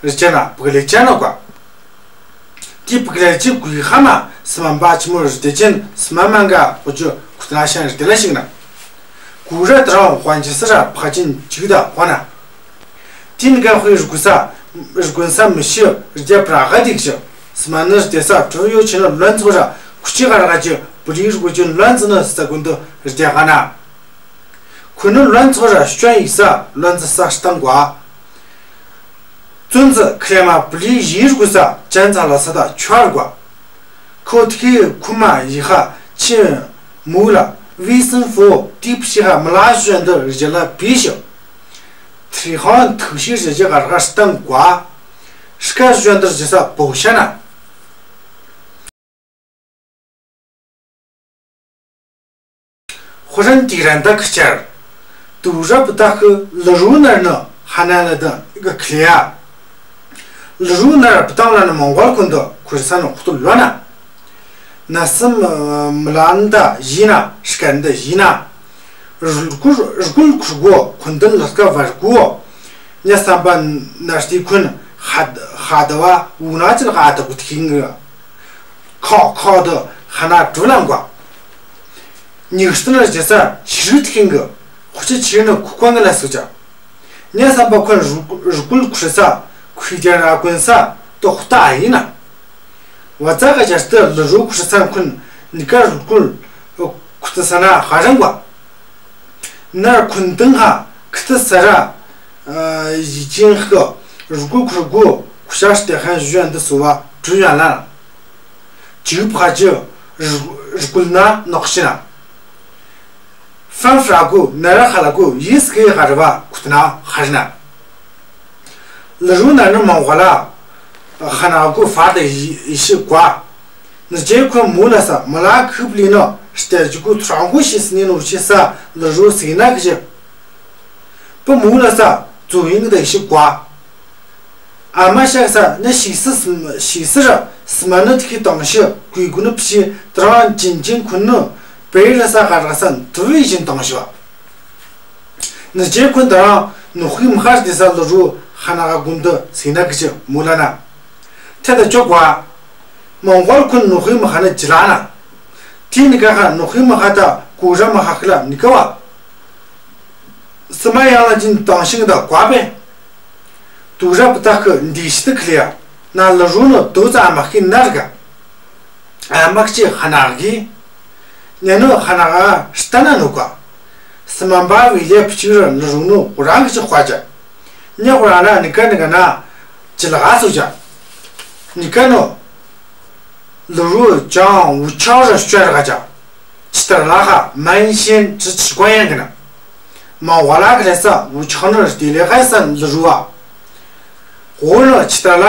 རི་ཅན་ན་བུག་ལེ་ཅན་ནུ་ཀ། ཏི་བུག་ལེ་ཅི་ཀུ་ཧ་མ་སི་མ་བ་ཆི་མོ་རི་ཏེ་ཅན་སི་མ་མ་ག་ཧོ་ཅུ་ཁུ་ཏི་ན་ཤན་རི་ཏེ་ལ་ཤིག་ན། ཀུ་ར་ཏི་རང་ཧོན་ཅི་སི་ར་ཕ་ཅན་ཅིག་ད་ཧོ་ན། ཏི་ནི་ག་ཧུའི་རུ་ཀུ་ས་རུ་ཀུན་ས་མི་ཤི་རི་ཏེ་པྲ་ག་དིག་ཤི། སི་མ་ནི་རི་ཏེ་ས་ཀྲུ་ཡོ་ཆི་ནི་ལོན་ཚོ་ར་ཁུ་ཅི་ག་ར་ག་ཅི་བུ་ལི་རུ་ཀུ་ཅི་ལོན་ཚོ་ནི་ས་ཀུན་ཏུ་རི་ཏེ་ག་ན། ཁུ་ནི་ལོན་ཚོ་ར་ཤོན་ཡི་ས་ལོན་ཚོ་ས་ཤི་ཏང་གོ། ཙུན་ཙི་ཁི་ལེ་མ་བུ་ལི་ཡི་རུ་ཀུ་ས་ཅན་ཚ་ལ་ས་ད་ཆོར་གོ། ཁོ་ཐི་ཁི་ཁུ་མ་ཡི་ཧ་ཆི་མུ་ལ་བི་སིན་ཧྥོ་ཏི་ཕི་ཧ་མི་ལ་ཤོན་ཏུ་རི་ཅི་ལ་བི་ཤི། ཐི་ཧོན་ཐུག་ཤི་རི་ཅི་ག་ར་ག་ཤི་ཏང་གོ། ཤི་ཀ་ཤོན་ཏུ་རི་ཅི་ས་བོ་ཤ་ན། ཧོ་རན་ཏི་རན་ད་ཁི་ཆར། དུ་ར་བུ་ཏ་ཁི་ལི་རུ་ནར་ནི་ཧ་ན་ལ་དང་གི་ཁི་ལི་ཡ། ལི་རུ་ནར་བུ་ཏང་ལ་ནི་མོང་གོལ་ཁུན་དུ་ཁུར་ས་ནི་ཁུ་ཏུ་ལོ་ན། ན་སི་མི་ལ་ན་ད་ཡི་ན་ཤི་ཀ་ན་ད་ཡི་ན། རུ་ཀུ་རུ་ཀུལ་ཁུར་གོ་ཁུན་དུ་ལི་ཀ་བར་གོ། ཉ་སམ་པ་ན་སྟི་ཁུན་ཧ་ཧ་ད་བ་ཝུ་ན་ཅི་ལ་ཧ་ད་གུ་ཐིང་གི། ཁོ་ཁོ་དུ་ཧ་ན་གྲུ་ལང་གོ། ཉིག་སྟི་ན་ཇི་ས་ཤི་རུ་ཐིང་གི། ཁོ་ཅི་ཆི་ནི་ཁུ་ཁོང་གི་ལ་སུ་ཅ། ཉ་སམ་པ་ཁོན་རུ་རུ་ཀུལ་ཁུ་ས་ཁུ་ཏི་ར་ཀུན་ས་ཏོ་ཁུ་ཏ་ཨ་ཡི་ན། བ་ཙ་ག་ཅ་སྟི་ལི་རུ་ཁུ་ས་ཁུན་ནི་ཀ་རུ་ཀུལ་ཁུ་ཏི་ས་ན་ཧ་རང་གོ། ནར་ཁུན་ཏང་ཧ་ཁུ་ཏི་ས་ར། ཨ་ཡི་ཅིང་ཧ་རུ་ཀུལ་ཁུ་རུ་ཀུལ་ཁུ་ཤ་སྟེ་ཧན་ཞུ་ཡན་དུ་སུ་བ་གྲུ་ཡན་ལ། ཅིག་ཕ་ཅི་རུ་རུ་ཀུལ་ན་ནོག་ཤི་ན། ཧྥན་ཧྥ་ར་ཀུ་ན་ར་ཧ་ལ་ཀུ་ཡིས་ཀེ་ཧ་ར་བ་ཁུ་ཏི་ན་ཧ་རི་ན། ལི་རུ་ན་ནི་མང་ཧ་ལ། ཧ་ན་ཀུ་ཧྥ་དེ་ཡི་ཡི་ཤི་ཀ། ནི་ཅེ་ཁོ་མུ་ལ་ས་མ་ལ་ཁུབ་ལི་ནོ་སྟེ་ཇི་ཀུ་ཐྲང་ཀུ་ཤི་སི་ནི་ནོ་ཤི་ས་ལི་རུ་སི་ན་ཀི་ཤི། པུ་མུ་ལ་ས་ཙུ་ཡིང་དེ་ཤི་ཀ། ཨ་མ་ཤ་ས་ནི་ཤི་སི་སི་ཤི་སི་ར་སི་མ་ནི་ཐི་ཁི་ཏང་ཤི་ཀུ་ཀུ་ནི་ཕི་ཤི་ཏྲང་ཅིན་ཅིན་ཁུ་ནི་པེ་ལ་ས་ཧ་ར་ས་ཏུ་བི་ཞིན་ཏང་ཤི་བ། ནི་ཅེ་ཁུན་ད་རང་ནུ་ཧུའི་མ་ཧར་ཏེ་ས་ལི་རུ་ཧ་ན་ག་གུན་དུ་སི་ན་ཀི་ཅི་མུ་ལ་ན། ཐེ་ད་ཅོ་གོ། མོང་གོལ་ཁུན་ནུ་ཧུའི་མ་ཧ་ན་ཅི་ལ་ན། ཏི་ནི་ཀ་ཧ་ནུ་ཧུའི་མ་ཧ་ད་ཀུ་ར་མ་ཧ་ཁི་ལ་ནི་ཀ་བ། སི་མ་ཡང་ལ་ཅིན་ཏང་ཤིང་ད་གོ་བེ། དུ་ར་བུ་ཏ་ཁི་འདི་ཤི་ཏི་ཁི་ལི་ཡ། ན་ལི་རུ་ནུ་དུ་ཙ་མ་ཁི་ན་ར་ག། ཨ་མ་ཁྱེད་ཧ་ན་གི། ཉ་ནུ་ཧ་ན་ག་སྟན་ན་ནུ་ག། སི་མ་བ་བི་ལེ་ཕི་ཅི་ར་ལི་རུ་ནུ་ཁོ་རང་གི་ཅི་ཁ་ཅ། ཉ་ཁོ་རང་ན་ནི་ཀ་ནི་ཀ་ན་ཅི་ལ་ག་སུ་ཅ། ནི་ཀ་ནུ་ལི་རུ་ཅང་འུ་ཆག་ར་ཤོད་ར་ག་ཅ། ཅི་ཏར་ལ་ཧ་མན་ཤེན་ཅི་ཅི་ཀོ་ཡང་གི་ན། མ་ཝ་ལ་ཁ་ལེ་ས་འུ་ཆག་ནུ་ར་དེ་ལེ་ཧ་སན་ལི་རུ་ཨ། འོ་ནུ་ཅི་ཏར་ལ་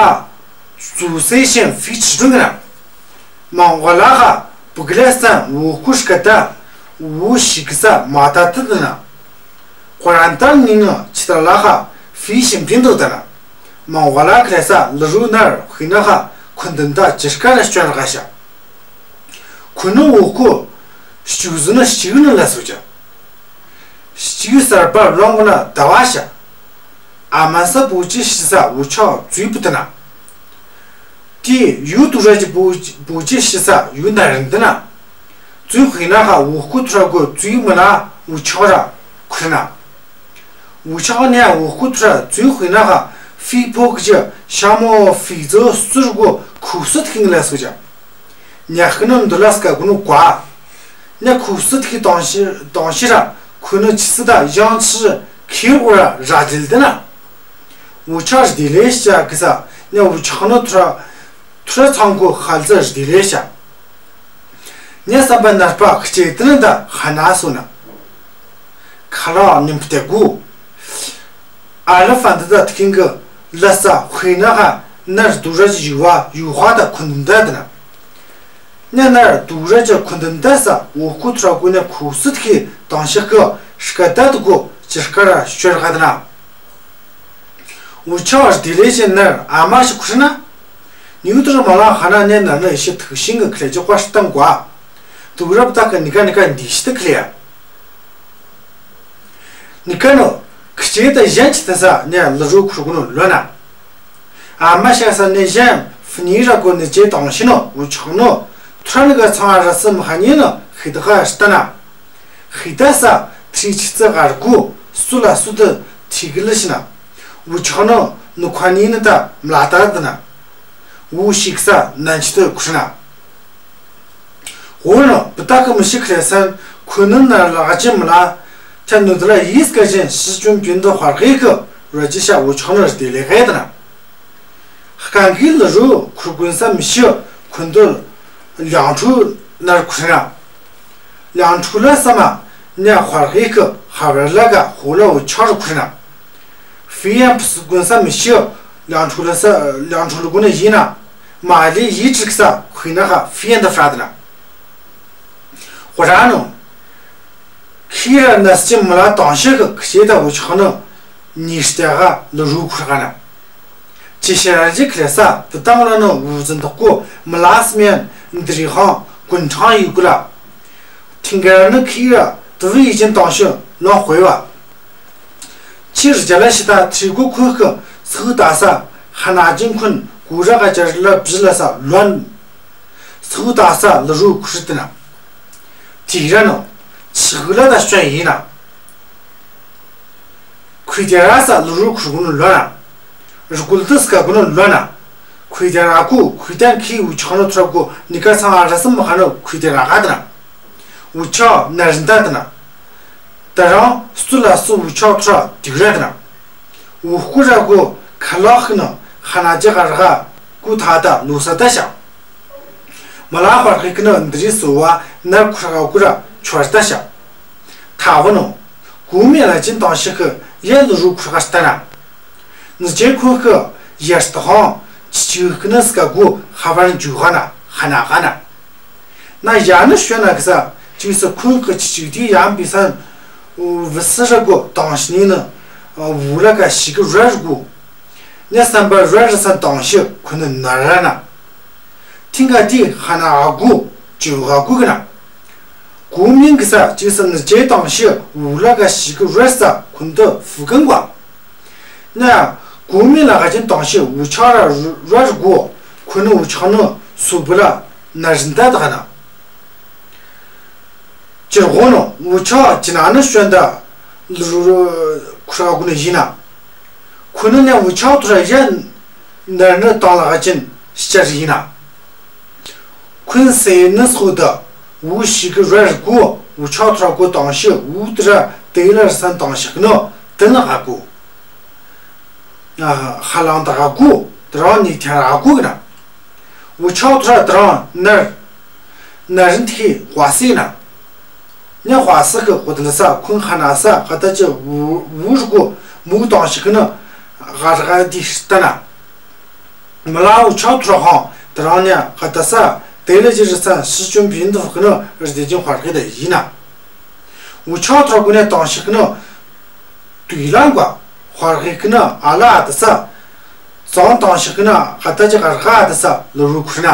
ཟུ་སེ་ཤེན་ཕི་ཅི་ཏུང་གི་ན། མ་ཝ་ལ་ཧ་བུག་ལེ་སན་འུ་ཁུ་ཤི་ཀ་ཏ་འུ་ཤི་ཀི་ས་མ་ཏ་ཏི་ཏི་ན། ཁོ་རང་ཏར་ནི་ནུ་ཅི་ཏར་ལ་ཧ་ཕི་ཤིམ་པིན་ཏོ་ཏ་ན། མ་ཝ་ལ་ཁ་ལེ་ས་ལི་རུ་ནར་ཧི་ན་ཧ་ཁུན་ཏུན་ཏ་ཅི་ཤ་ཀ་ར་ཤོད་ར་ག་ཤ། ཁུ་ནུ་འུ་ཁུ་ཤུ་ཟུ་ནུ་ཤི་གི་ནུ་ལ་སུ་ཅ། ཤི་གི་སར་པ་ལོང་གི་ན་ཏ་བ་ཤ། ཨ་མ་ས་བུ་ཅི་ཤི་ས་འུ་ཆག་ཙུའི་བུ་ཏི་ན། ཏི་ཡུ་ཏུ་ར་ཅི་བུ་བུ་ཅི་ཤི་ས་ཡུ་ན་རིན་ཏི་ན། ཙུའི་ཧི་ན་ཧ་འུ་ཁུ་ཐུ་ར་གོ་ཙུའི་མི་ན་འུ་ཆག་ར་ཁུ་རི་ན། འུ་ཆག་ནི་འུ་ཁུ་ཐུ་ར་ཙུའི་ཧི་ན་ཧ་ཕི་ཕོ་ཀི་ཅི་ཤ་མོ་ཕི་ཙོ་སུར་གོ་ཁུ་སུ་ཐིང་ལ་སུ་ཅ། ཉ་ཁི་ནུ་འདུ་ལ་སྐ་གུ་ནུ་ཀ། ཉ་ཁུ་སུ་ཐིག་དང་ཤི་དང་ཤི་ར་ཁུ་ནུ་ཅི་སི་ད་ཡང་ཅི་ཁི་འུ་ར་ར་དིལ་ཏི་ན། འུ་ཆག་ར་དི་ལེ་ཤ་ཀི་ས་ཉ་འུ་ཆག་ནུ་ཐུ་ར་ཐུ་ར་ཚང་གུ་ཧལ་ཙ་ར་དི་ལེ་ཤ། ཉ་སམ་པ་ནར་པ་ཁི་ཅེ་ཏི་ན་ད་ཧ་ན་སུ་ན། ཁ་ལ་ཉིམ་ཕི་ཏེ་གུ། ཨ་ལ་ཕན་ཏི་ད་ཐིང་གི་ལ་ས་ཧུའི་ན་ཧ་ནར་དུ་ར་ཅི་ཡུ་བ་ཡུ་ཧ་ད་ཁུན་ཏུན་ད་ཏི་ན། ཉ་ནར་དུ་ར་ཅི་ཁུན་ཏུན་ད་ས་འུ་ཁུ་ཐུ་ར་གུ་ཉ་ཁུ་སུ་ཐིག་དང་ཤི་ཀི་ཤི་ཀ་ད་ཏི་གུ་ཅི་ཤ་ཀ་ར་ཤོད་ར་ག་ཏི་ན། འུ་ཆག་ར་དི་ལེ་ཤ་ནར་ཨ་མ་ཤི་ཁུ་ཤི་ན། ཉུ་ཏུ་ར་མ་ལ་ཧ་ན་ཉ་ནར་ནི་ཤི་ཐུག་ཤིང་གི་ཁི་ལེ་ཅི་ཀ་ཤི་ཏང་གོ་ཨ། དུ་རབ་ད་ཀ་ནི་ཀ་ནི་ཀ་འདི་ཤི་ཏི་ཁི་ལེ་ཡ། ནི་ཀ་ནུ་ཁི་ཅེ་ད་ཡན་ཅི་ཏི་ས་ཉ་ལི་རུ་ཁུ་རུ་གུ་ནུ་ལོ་ན། ཨ་མ་ཤ་ས་ནི་ཡན་ཕི་ནི་ར་གོ་ནི་ཅེ་དང་ཤི་ནུ་འུ་ཆག་ནུ་ཐུ་ར་ནི་ཀ་ཚང་ཨ་ར་སི་མ་ཧ་ནི་ནུ་ཧི་ད་ཧ་ཤི་ཏ་ན། ཧི་ད་ས་ཐི་ཅི་ཙི་གར་གུ་སུ་ལ་སུ་ཏི་ཐི་གི་ལི་ཤི་ན། འུ་ཆག་ནུ་ནུ་ཁ་ནི་ནི་ད་མ་ལ་ད་ཏི་ན། འུ་ཤི་ཀི་ས་ནན་ཅི་ཏི་ཁུ་ཤི་ན། འོ་ནུ་བུ་ཏ་ཀི་མི་ཤི་ཁི་ལེ་སན་ཁུ་ནུ་ན་ལ་ག་ཅི་མི་ལ། ཏ་ནུ་ཏི་ལ་ཡིས་ཀ་ཅན་ཤི་ཅུན་པིན་ཏི་ཧར་གི་ཀི་ར་ཅི་ཤ་འུ་ཆག་ནུ་ར་དི་ལེ་ག་ཏི་ན། ཧ་ཀན་གི་ལི་རུ་ཁུ་རུ་གུན་ས་མི་ཤི་ཁུན་ཏུ་ལང་ཁྲུ་ནར་ཁུ་ཤི་ན། ལང་ཁྲུ་ལ་ས་མ་ཉ་ཧར་གི་ཀི་ཧ་བར་ལ་ག་ཧོ་ལ་འུ་ཆག་ར་ཁུ་ཤི་ན། ཕི་ཡན་ཕི་སུ་གུན་ས་མི་ཤི་ལང་ཁྲུ་ལ་ས་ལང་ཁྲུ་ལ་གུན་ན་ཡིན་ན། མ་ལི་ཡི་ཅིག་ས་ཧུའི་ན་ཧ་ཕི་ཡན་ད་ཧྲ་ཏི་ན། ཧོ་ར་ནུ། ཁི་ར་ནས་ཅི་མི་ལ་དང་ཤི་ཀི་ཁི་ཅེ་ད་འུ་ཆག་ནུ་ཉི་ཤ་ཏེ་ག་ལི་རུ་ཁུ་ར་ག་ན། ཅི་ཤ་ར་ཅི་ཁི་ལེ་ས་བུ་ཏང་ལ་ནུ་འུ་ཙན་ཏོག་གུ་མི་ལ་སི་མེན་འདི་རི་ཧང་གུན་ཁྲང་ཡུ་གུ་ལ། ཐིང་ག་ར་ནུ་ཁི་ར་ཏི་བི་ཡི་ཅན་དང་ཤི་ལོང་ཧོའི་བ། ཕྱིར་རྒྱ་ལ་ཤི་ད་ཐི་གུ་ཁུ་ཀི་སུ་ད་ས་ཧ་ན་ཅིན་ཁུན་གུ་ར་ག་ཅར་ལ་བི་ལ་ས་ལོན། སུ་ད་ས་ལི་རུ་ཁུ་ཤི་ཏི་ན། ཏི་ར་ནུ་ཆི་གུ་ལ་ད་ཤོད་ཡིན་ན། ཁུ་ཏེ་ར་ས་ལི་རུ་ཁུ་རུ་གུ་ནུ་ལོ་ན། རུ་གུལ་ཏི་སྐ་གུ་ནུ་ལོ་ན། ཁུ་ཏེ་ར་གུ་ཁུ་ཏན་ཁི་འུ་ཆག་ནུ་ཐུ་ར་གུ་ནི་ཀ་ཚང་ཨ་ར་སི་མ་ཧ་ནུ་ཁུ་ཏེ་ར་ག་ཏི་ན། འུ་ཆག་ན་རིན་ད་ཏི་ན། ད་རང་སུ་ལ་སུ་འུ་ཆག་ཐུ་ར་དི་གུ་ར་ཏི་ན། འུ་ཁུ་ར་གུ་ཁ་ལག་ནུ་ཧ་ན་ཅི་ག་ར་ག་གུ་ཐ་ད་ལུ་ས་ད་ཤ། མ་ལ་ཧར་གི་ཀི་ནུ་འདི་རི་སུ་བ་ནར་ཁུ་ར་ག་གུ་ར་ཆོར་ད་ཤ། ཐ་བུ་ནུ་གུ་མི་ལ་ཅིན་དང་ཤི་ཀི་ཡ་ལི་རུ་ཁུ་ར་ག་ཤི་ད་ན། ནི་ཅེ་ཁུ་ཀི་ཡ་སྟ་ཧང་ཅི་ཅི་ཀི་ནུ་སྐ་གུ་ཧ་བར་ཇུ་ག་ན་ཧ་ན་ག་ན། ན་ཡ་ནུ་ཤོད་ན་གི་ས་ཅི་སི་ཁུན་ཀི་ཅི་ཅི་དི་ཡང་བི་སན་བི་སི་ར་གུ་དང་ཤི་ནི་ནུ་བུ་ལ་ཀ་ཤི་ཀི་ར་ར་གུ། ཉ་སམ་པ་ར་ར་སན་དང་ཤི་ཁུ་ནུ་ན་ར་ན། ཐིང་ག་དི་ཧ་ན་ག་གུ་ཅི་ག་གུ་གི་ན། གུ་མིང་གི་ས་ཅི་སི་ནི་ཅེ་དང་ཤི་བུ་ལ་ཀ་ཤི་ཀི་ར་ས་ཁུན་ཏུ་ཧྥུ་ཀན་གུ། ན་གོ་མི་ལ་ག་ཅིན་དང་ཤི་འུ་ཆག་ར་ར་ར་གོ་ཁོ་ནི་འུ་ཆག་ནི་སུ་བུ་ལ་ན་རིན་ད་ད་ག་ན། ཅི་ར་གོ་ནི་འུ་ཆག་ཅི་ན་ནི་ཤོན་ད་ལུ་རུ་ཁུ་ར་གོ་ནི་ཡིན་ན། ཁོ་ནི་ནི་འུ་ཆག་ཐུ་ར་ཡ་ན་རིན་ད་ལ་ག་ཅིན་ཤི་ཆ་རི་ཡིན་ན། ཁོན་སེ་ནི་སོ་ཏ་ཝུ་ཤིག་གི་ར་རི་གོ་ཝུ་ཆག་ཐོ་ར་གོ་ཏང་ཤི་ཝུ་ཏི་ར་ཏེ་ལ་རི་སན་ཏང་ཤི་ཀི་ནོ་ཏི་ནི་ཧ་གོ། ཨ་ཧ་ལང་ཏ་ཧ་གོ་ཏི་རང་ནི་ཐེ་ར་ཧ་གོ་གི་ན། ཝུ་ཆག་ཐོ་ར་ཏི་རང་ནར་ནར་རིན་ཐི་ཧ་སི་ན། ཉ་ཧ་སི་ཁི་ཧོ་ཏི་ལ་ས་ཁོན་ཧ་ན་ས་ཧ་ཏ་ཅི་ཝུ་ཝུ་རི་གོ་མུ་ཏང་ཤི་ཀི་ནོ་ཧ་ར་ཧ་ཏི་ཤི་ཏ་ན། མ་ལ་ཝུ་ཆག་ཐོ་ར་ཧང་ཏི་རང་ཉ་ཧ་ཏ་ས་ཏེ་ལ་ཅི་རི་སན་སི་ཅུན་བིན་ཏུ་ཧ་ཀི་ནོ་རི་ཏེ་ཅིན་ཧ་ར་ཧི་ཏ་ཡི་ན། ཝུ་ཆག་ཐོ་ར་གོ་ནེ་ཏང་ཤི་ཀི་ནོ་ཏུའི་ལང་གོ་ཧ་ར་ཧི་ཀི་ནོ་ཨ་ལ་ཨ་ཏ་ས་ཙང་ཏང་ཤི་ཀི་ནོ་ཧ་ཏ་ཅི་ཧ་ར་ཧ་ཨ་ཏ་ས་ལོ་རུ་ཁུ་ན།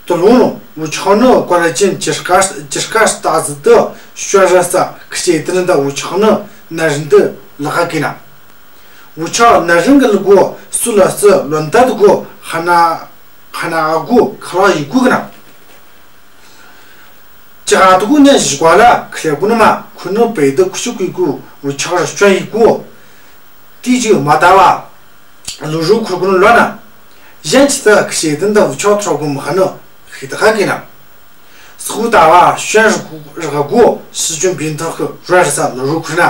ཏུ་ལུ་ནོ་ཝུ་ཆག་ནོ་ཀོ་ལ་ཅིན་ཅི་ཀ་ཅི་ཀ་ཏ་ཟི་ཏུ་ཤོ་ར་ས་ཁི་ཅེ་ཏི་ནི་ད་ཝུ་ཆག་ནོ་ནར་རིན་ཏུ་ལ་ཧ་ཀི་ན། ཝུ་ཆག་ནར་རིན་གི་ལུ་གོ་སུ་ལ་སུ་ལོན་ཏ་ཏུ་གོ་ཧ་ན་ཧ་ན་ཨ་གོ་ཁ་ལ་ཡི་གུ་གི་ན། ཅི་ཧ་ཏུ་གོ་ཉ་ཞི་གོ་ལ་ཁི་ལེ་གོ་ནི་མ་ཁུ་ནོ་པེ་ཏུ་ཁུ་ཤུ་གུ་གོ་ཝུ་ཆག་ར་ཤོ་ཡི་གོ། ཏི་ཅི་མ་ཏ་བ་ལུ་རུ་ཁུ་གོ་ནོ་ལོ་ན། ཡན་ཆི་ཏ་ཁི་ཤེ་ཏན་ད་ཝུ་ཆག་ཐོ་ར་གོ་མ་ཧ་ནོ་ཧི་ཏ་ཧ་ཀི་ན། སུ་ཏ་བ་ཤོན་རི་གོ་སི་ཅུན་བིན་ཐོ་ཁི་ར་རི་ས་ལོ་རུ་ཁུ་ན།